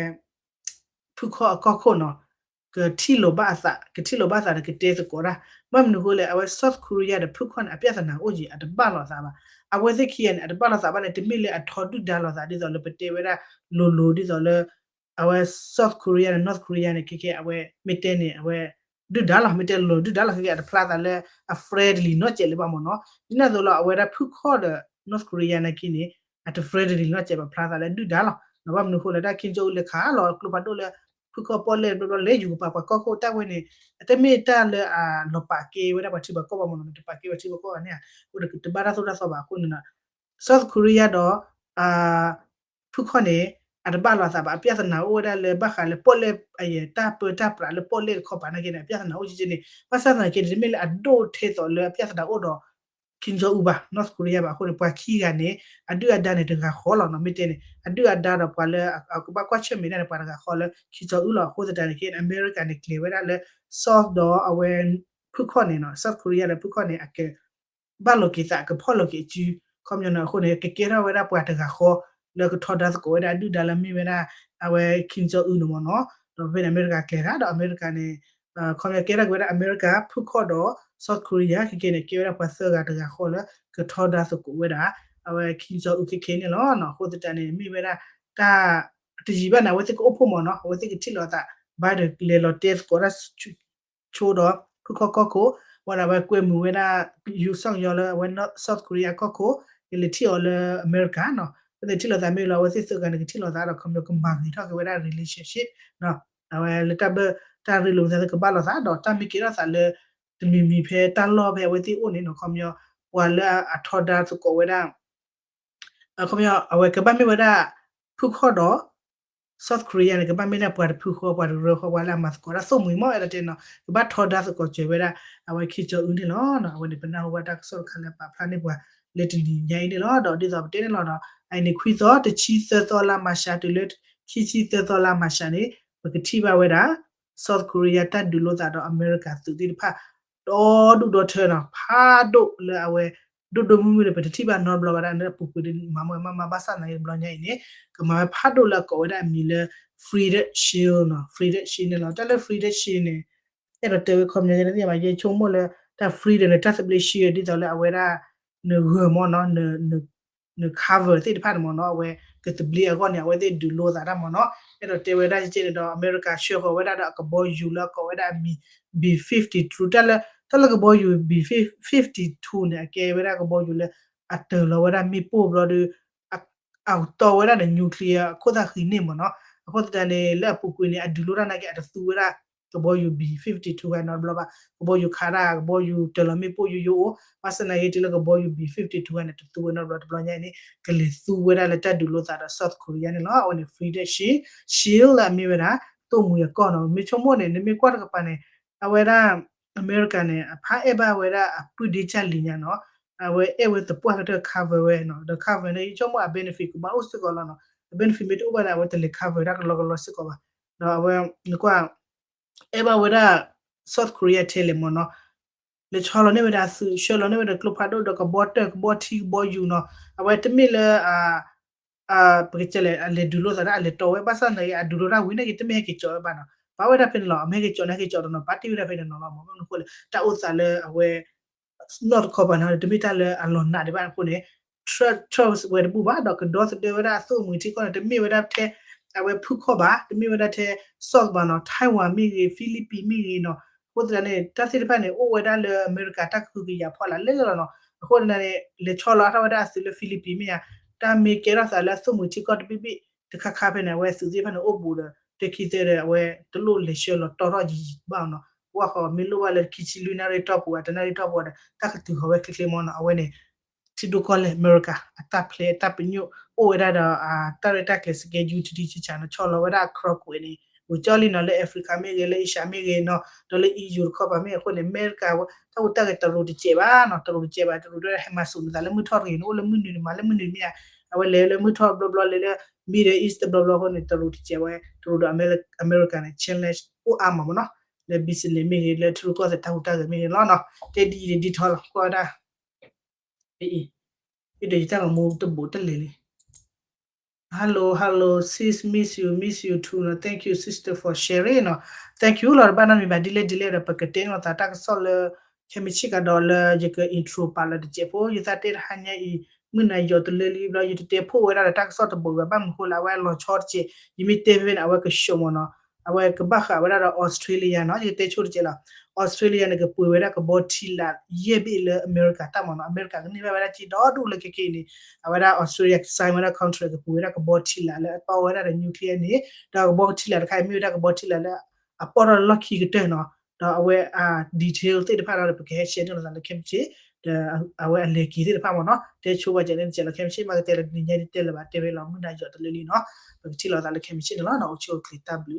ဖုခီၣ်အကီၢ်ခိၣ်နီၤ, ကထံၣ်လိာ်ဘၣ်အသး ကထံၣ်လိာ်ဘၣ်သးဒီးကတဲသကိးတၢ်, ဘၣ်မနုၤအဃိလဲၣ် အဝဲ South Korea ဒီးဖုခီၣ်န့ၣ် အပြဿနာအိၣ်က့ၤ အတဘၣ်လိာ်သးဘၣ်, အဝဲသ့ၣ်ခံဂၤန့ၣ် အတဘၣ်လိာ်သးဘၣ်န့ၣ် တမ့ၢ်လၢအထီဒုၣ်ဒါလိာ်သး ဒ်သိးလၢပတဲဝဲဒၣ်လိၤလိၤ ဒ်သိးလၢ အဝဲ South Korea ဒီး North Korea န့ၣ် ခဲခဲအဝဲ မ့ၢ်တဲန့ၣ် အဝဲ ဒုၣ်ဒါလီၤ, မ့ၢ်တဲလိၤလိၤဒုၣ်ဒါလီၤ, ခဲခဲအတဖျါသးလၢအ friendly နီတစဲးလၢၤဘၣ်မ့ၢ်နီၤ, ဒ်န့ၣ်အသိးလီၤ အဝဲဒၣ်ဖုခီၣ်ဒီး North Korea နာ်က့န့ၣ် အတ friendly နီတစဲး ပဖျါသးလၢဒုၣ်ဒါလီၤ, ဘၣ်မနုၤအဃိလဲၣ် တၢ် Kim Jong Un လဲၤခးလီၤကျိဖးဒိၣ်လၢ ဖုခီၣ်ပီၣ်လဲၣ်ဘျီဘျီလဲၤယူၤကပၤပှၤကီၢ်ခိၣ်တၢ်ဝဲန့ၣ် အတမ့ၢ်တၢ်လၢအလီၤပာ်ကဲဝဲဒၣ်ပှၤထံပှၤကီၢ်ဘၣ်မ့ၢ်နီၤ, တပာ်ကဲပှၤထံပှၤကီၢ်ဘၣ်န့ၣ် အဃိဒီးကတဘၣ်တၢ်သိၣ်တၢ်သီဘၣ်အဃိန့ၣ်နီၤ South Korea ဒီး ဖုခီၣ်န့ၣ် အတဘၣ်လိာ်သးဘၣ် အပြဿနာအိၣ်ဝဲဒၣ်လၢဘၣ်ဃးလၢပီၣ်လဲၣ်အယဲၢ်တၢ်ပၢတၢ်ပြးလၢပီၣ်လဲၣ်တခီပၤနာ်က့န့ၣ် အပြဿနာအိၣ်ကက့န့ၣ် ဘၣ်ဆၣ်သနာ်က့န့ၣ် တမ့ၢ်လၢအဒိၣ်ထဲသိးလၢအပြဿနာအိၣ်ဒီး Kim Jong Un ဘၣ် North Korea ဘၣ်အဃိန့ၣ် ပှၤခံဂၤန့ၣ် အဒုၣ်အဒါန့ၣ်တဂၤဃီလီၤနီၤ မ့ၢ်တဲန့ၣ် အဒုၣ်အဒါဒီးပှၤလၢအကဘၣ်ကွၢ်ဆၢၣ်မဲာ်ဒၣ်န့ၣ် ပှၤတဂၤဃီလၢ Kim Jong Un လီၤ အဃိသတးန့ၣ်က့ အမဲရကၤန့ၣ် ကျဲၤဝဲဒၣ်လၢ South ဒီးအဝဲ ဖုခီၣ်န့ၣ်နီၤ South Korea လၢဖုခီၣ်န့ၣ် အက ဘၣ်လိာ်က့ၤသး အကဖီၣ်လိာ်က့ၤအစု ခီပညီနီၤ အဃိန့ၣ် ကကဲထီၣ်ဝဲဒၣ်ပှၤတဂၤဃီ လၢကထီဒါသကိးဝဲဒၣ်အဒုၣ်ဒါလၢမ့ၢ်ဝဲဒၣ် အဝဲ Kim Jong Un န့ၣ်မ့ၢ်နီၤ ဒီးဖဲန့ၣ် အမဲရကၤကျဲၤတၢ်ဒီးအမဲရကၤန့ၣ် ခီပညီကဲထီၣ်က့ၤဝဲဒၣ်အမဲရကၤ ဖုခီၣ်ဒီး South Korea ခဲကဲန့ၣ် ကဲဝဲဒၣ်ပှၤသၢဂၤတဂၤဃီလၢ ကထီဒါသကိးဝဲဒၣ် အဝဲ Kim Jong Un ခဲကဲန့ၣ်လီၤနီၤ အဃိသတးန့ၣ် မ့ၢ်ဝဲဒၣ် တၢ် တယံာ်ဘၣ်န့ၣ် အဝဲသ့ၣ်ကအိၣ်ဖှိၣ်မ့ၢ်နီၤ အဝဲသ့ၣ်ကထံၣ်လိာ်သး Biden လဲၤလီၤတဲသကိးတၢ် ဆိဒီး ဖုခီၣ်ကီၢ်ခိၣ် ဝဲဒၣ်အဝဲကွဲမုာ်ဝဲဒၣ် ယူၤစီၣ်ယီၤလၢအဝဲ South Korea ကီၢ်ခိၣ် ကလဲၤထံၣ်အီၤလၢအမဲရကၤနီၤ အဝဲသ့ၣ်ထံၣ်လိာ်သးမ့ၢ်လီၤ အဝဲသ့ၣ်သၢဂၤန့ၣ် ကထံၣ်လိာ်သးဒီး ခီပညီကမၤဂ့ၤထီၣ်က့ၤဝဲဒၣ် relationship နီၤ အဝဲလၢတၢ်ဘၢ တၢ်ရ့လိာ်မုာ်သးသ့ၣ်ကဘၣ်လိာ်သးဒီး တၢ်မ့ၢ်ကဲထီၣ်သးလၢ တမံၤမံၤဖဲတၢ်လီၢ်ဖဲအဝဲသ့ၣ်အိၣ်န့ၣ်နီၤ ခီပညီ ပှၤလၢအထီဒါသကိးဝဲဒၣ် အခီပညီ အဝဲကဘၣ်မ့ၢ်ဝဲဒၣ် ဖုခီၣ်ဒီး South Korea န့ၣ် ကဘၣ်မ့ၢ်ဒၣ်ပှၤတဖုဃီ ပှၤတရၢဃီ ပှၤလၢအမၤသကိးတၢ်သိၣ်မှံၤမ့ၢ် အဲၣ်ဒိးတဲနီၤ ကဘၣ်ထီဒါသကိးစၢၤဝဲဒၣ် အဝဲ Kim Jong Un န့ၣ်လီၤ. အဝဲန့ၣ် ပနၢ်ဟူဘၣ်တၢ်ကစီၣ်တခါလၢပာ်ဖျါန့ၢ်ပှၤ လၢတနံၤညါအံၤန့ၣ်လီၤ. ဒီးဒ်သိးပတဲန့ၣ်လီၤဒီး အအံၤန့ၣ် ခွံသီ တဆံသၢသီလါမၤရှး တုၤလၢ ခံဆံသၢသီလါမၤရှးန့ၣ် ပကထံၣ်ဘၣ်ဝဲဒၣ် South Korea တၢ်ဒုးလိာ်သးဒီးအမဲရကၤသုးသ့ၣ်တဖၣ် ဒီဒူၣ်ဒီထၢနီၤ ဖးဒိၣ်လၢအဝဲ ဒိၣ်ဒိၣ်မုၢ်မုၢ်ဒီး ပတထံၣ်ဘၣ်နီတဘျီဘၣ်ဒၣ် လၢအပူၤကွံာ်ဒ်မၤမီၢ်မၤမၤဘၣ်ဆၣ်သနာ်က့တဘျီညါအံၤန့ၣ် ကမၤဝဲဖးဒိၣ်လၢအကိးဝဲဒၣ်အမံၤလၢ Frederick Shield နီၤ Frederick Shield န့ၣ်လီၤ. တၢ်လၢ Frederick Shield န့ၣ် အဲၣ်ဒိးတဲဝဲခီပညီ ယသ့ၣ်ညါဘၣ် ယဆိကမိၣ်လၢ တၢ် Frederick န့ၣ် တၢ်သဘျ့ Shield ဒ်သိးလၢအဝဲဒၣ် နဂၢၢ်မ့ၢ်နီၤ န cover သ့ၣ်တဖၣ်န့ၣ်မ့ၢ်နီၤ အဝဲကသဘျ့အဂီၢ်န့ၣ် အဝဲသ့ၣ်ဒုးလိာ်သးတၢ်မ့ၢ်နီၤ အဲၣ်ဒိးတဲဝဲဒၣ်ကဲန့ၣ်ဒီး အမဲရကၤဆှၢဃီၤဝဲဒၣ်ဒီးအကဘီယူၤလၢအကိးဝဲဒၣ်အမံၤ B fifty-two တၢ်လၢ တၢ်လၢကဘီယူၤ B fifty-two န့ၣ် အကဲဝဲဒၣ်ကဘီယူၤလၢ အတၢၢ်လီၤဝဲဒၣ်မ့ၣ်ပိၢ်ဘျီဒီး အတီဝဲဒၣ်ဒီး nuclear အခိၣ်သၣ်ဃံန့ၣ်မ့ၢ်နီၤ အဃိသတးန့ၣ် လၢအပူၤကွံာ်န့ၣ် အဒုးလိတၢ်နာ်က့ အတသူဝဲဒၣ် ကဘီယူၤ B fifty-two ဂၤနီတဘျီဘၣ် ကဘီယူၤခးဒၣ် ကဘီယူၤတၢၢ်လီၤမ့ၣ်ပိၢ်ယိယိအိၣ် ဘၣ်ဆၣ်သနာ်က့တုၤလၢကဘီယူၤ B fifty-two ဂၤန့ၣ် တသူဝဲနီတဘျီ တဘျီညါအံၤန့ၣ် ကလဲၤသူဝဲဒၣ်လၢတၢ်ဒုးလိာ်သးဒီး South Korea န့ၣ်လီၤ. အဝဲန့ၣ် Frederick Shield လၢအမ့ၢ်ဝဲဒၣ် သိၣ်မှံၤအကီၢ်နီၤ မ့ၢ်ဆိကမိၣ်န့ၣ် နမ့ၢ်ကွၢ်တကပၤန့ၣ် အဝဲဒၣ် အမဲရကၤန့ၣ် အဖးအဲၣ်ဘၣ်ဝဲဒၣ်အပုၢ်ဒ့ကၢ်လံၤညါနီၤ အဝဲအဲၣ်ဝဲသပှၢ်ကတၢၢ် cover ဝဲနီၤ ဒီး cover န့ၣ် ယဆိကမိၣ်အ benefit ကဘၣ်အိၣ်စ့ၢ်ကီးလီၤနီၤ အ benefit မ့ၢ်တအိၣ်ဘၣ်န့ၣ် အဝဲတလဲၤ cover ဒၣ်ကလီကလီစ့ၢ်ကီးဘၣ် ဒီးအဝဲ နကွၢ် အဲၣ်ဘၣ်ဝဲဒၣ် South Korea ထဲလဲၣ်မ့ၢ်နီၤ လဲၤဆီလီၤန့ၢ်ဝဲဒၣ်သုး ဆှၢလီၤန့ၢ်ဝဲဒၣ်ကျိဖးဒိၣ်ဒီးကဘီတၢၢ် ကဘီထံ ကဘီယူၤနီၤ အဝဲတမ့ၢ်လၢ ပကတဲလဲၣ် အလဲၤဒုးလိာ်သးဒၣ် အလဲၤတီဝဲ ဘၣ်ဆၣ်သနာ်က့ အဒုးလိာ်တၢ်ဝံၤနာ်က့ တမ့ၢ်ဟဲက့ၤကၠီးဝဲဘၣ်နီၤ ပာ်ဝဲဒၣ်ဖဲန့ၣ်လီၤ အမ့ၢ်ဟဲက့ၤကၠီးန့ၣ် ဟဲက့ၤကၠီးတနီၤ ပာ်တ့ၢ်ဝဲဒၣ်ဖဲန့ၣ်နီၤလီၤ မ့ၢ်မနုၤအဃိလဲၣ် တၢ်အိၣ်သးလၢအဝဲ နီၢ်တခီပၤန့ၣ် တမ့ၢ်တၢ်လၢအလီၤနာ်ဒံးဘၣ်အဃိန့ၣ် Trump ဝဲတဘူၣ်ဘၣ် ဒီးကဒီသဒၢဝဲဒၣ်အသိၣ်မှံၤထံကီၢ်န့ၣ် တမ့ၢ်ဝဲဒၣ်ထဲ အဝဲဖုခီၣ်ဘၣ် တမ့ၢ်ဝဲဒၣ်ထဲ South ဘၣ်နီၤ Taiwan မ့ၢ်ဂ့ၤ Philippines မ့ၢ်ဂ့ၤနီၤ အဃိသတးန့ၣ် တၢ်သ့ၣ်တဖၣ်န့ၣ် အိၣ်ဝဲဒၣ်လၢအမဲရကၤတၢ်ကဟုကယာ်ဖီလာ်လဲၣ်လဲၣ်လီၤနီၤ အဃိသတးန့ၣ် လဲၤဆီလီၤအါထီၣ်ဝဲဒၣ်အသုးလၢ Philippines မ့ၢ်ဧါ တၢ်မ့ၢ်ကဲထီၣ်သးလၢအသိၣ်မှံၤထံကီၢ်တဘ့ၣ်ဘ့ၣ် တခါခါဖဲန့ၣ် အဝဲသုးသ့ၣ်တဖၣ်န့ၣ် အိၣ်ဘူးဒီး တခံသၢဒီး အဝဲတလိၣ်လဲၤဆှၢလီၤတီထီၣ်ယံာ်ယံာ်ဘၣ်နီၤ ပှၢ်ဃီမ့ၢ်လိၣ်ဘၣ်လၢခံဆံလွံၢ်နၣ်ရံၣ်တီၢ်ပူၤ တနၣ်ရံၣ်တီၢ်ပူၤဒီး တၢ်ကတုၤဃီၤဝဲချ့ချ့မ့ၢ်နီၤ အဝဲန့ၣ် ထံဒိၣ်ကီၢ်လဲၢ်အမဲရကၤ အတၢ်ဖျဲးအတၢ်ပညိၣ် အိၣ်ဝဲဒၣ်ဒီး တၢ်ရဲၣ်တၢ်ကျဲၤ schedule ထံထံဆးဆးနီၤ ဆီလီၤဝဲဒၣ်အ clock ဝဲန့ၣ် ဝံၤကၠီလံနီၤ လၢ Africa မ့ၢ်ဂ့ၤ လၢ Asia မ့ၢ်ဂ့ၤနီၤ ဒီးလၢ E U တခီပၤမ့ၢ်အဃိန့ၣ် အမဲရကၤ တၢ်ဟူးတၢ်ဂဲၤတရူးတစဲးဘၣ်နီၤ တရူးတစဲးဘၣ် တရူးဒီးဟဲမၤစူၤနသးလၢမုၢ်ထီၣ်တဂ့ၤ နအိၣ်လၢမုၢ်နုာ်န့ၣ် မၤလၢမုၢ်နုာ်မ့ၢ်ဧါ အဝဲလဲၤလၢမုၢ်ထီၣ်တဘျီဘျီ လဲၤလၢ Middle East တဘျီဘျီအဃိန့ၣ် တရူးတစဲးဝဲ တရူးဒီးအမဲရကၤန့ၣ် challenge အိၣ်အါမးမ့ၢ်နီၤ လၢ business မ့ၢ်ဂ့ၤ လၢထံရူၢ်ကီၢ်သဲးတၢ်ဟူးတၢ်ဂဲၤမ့ၢ်ဂ့ၤလီၤနီၤ တဲဒ်အံၤဒ်ထီလီၤ ကွၢ်ဝဲဒၣ် အံၤ အံၤ ယတၢ်ဂီၤမူတဘူးတလဲၤလံ Hello, hello, sis, miss you, miss you too နီၤ thank you, sister, for sharing နီၤ thank you လီၤ တဘၣ်နီတမံၤဘၣ် ဒ်လဲၣ်ဒ်လဲၣ်ဒီး ပကတဲလိာ်သးတၢ်ကစီၣ်လၢ ခဲမုၢ်ဆ့ၣ်ကဒီးလၢ ယက intro ပာ်လၢတစဲးဖိ ယသးတဲတဟါညါအံၤ မုၢ်နၤယီၤတလၢလံဘျီ ယတတဲဖှိၣ်ဝဲဒၣ်ဒီးတၢ်ကစီၣ်တဘူးဘၣ် ဘၣ်မနုၤဃိလၢအဝဲအလီၤဆီတစဲး ယမ့ၢ်တဲဖဲဖဲန့ၣ် အဝဲကဆှိးမ့ၢ်နီၤ အဝဲကဘၣ်ဃးဝဲဒၣ်ဒီး Australia နီၤ, ယကတဲဆိတကဲးလီၤ. Australia န့ၣ် ကပှ့ၤဝဲဒၣ်ကဘီထံလာ်ယဲၢ်ဘ့ၣ်လၢအမဲရကၤတၢ်မၤနီၤ, အမဲရကၤကန့ၢ်ဘၣ်ဝဲဒၣ်က့ဒီဒူၣ်လၢခဲကနံၣ်အံၤန့ၣ်, အဝဲဒၣ် Australia sign ဝဲဒၣ် contract ကပှ့ၤဝဲဒၣ်ကဘီထံလာ်လၢအတီဝဲဒၣ်ဒီး nuclear န့ၣ်, ဒီးကဘီထံလာ်တခါအံၤမ့ၢ်ဝဲဒၣ်ကဘီထံလာ်လၢ အပီၢ်ထီၣ်လီၢ်ခံကတၢၢ်နီၤ, ဒီးအဝဲအ detail သ့ၣ်တဖၣ်ဒီးပကဟဲ share န့ၢ်လိာ်သးလၢခဲမုၢ်ဆ့ၣ်, ဒီးအဝဲအလဲၤက့ၤသ့ၣ်တဖၣ်မ့ၢ်နီၤ, တဲဆိပှၤကဲန့ၣ်တကဲးလီၤ. ခဲမုၢ်ဆ့ၣ်မ့ၢ်ကတဲလၢတနံၤညါဒ်တဲလၢၤဘၣ်, တဲဝဲလီၤမုၢ်နၤယီၤတလၢလံနီၤ, ပကထံၣ်လိာ်သးလၢခဲမုၢ်ဆ့ၣ်န့ၣ်လီၤ. အိၣ်ဆူၣ်အိၣ်ချ့တၢ်ဘျုး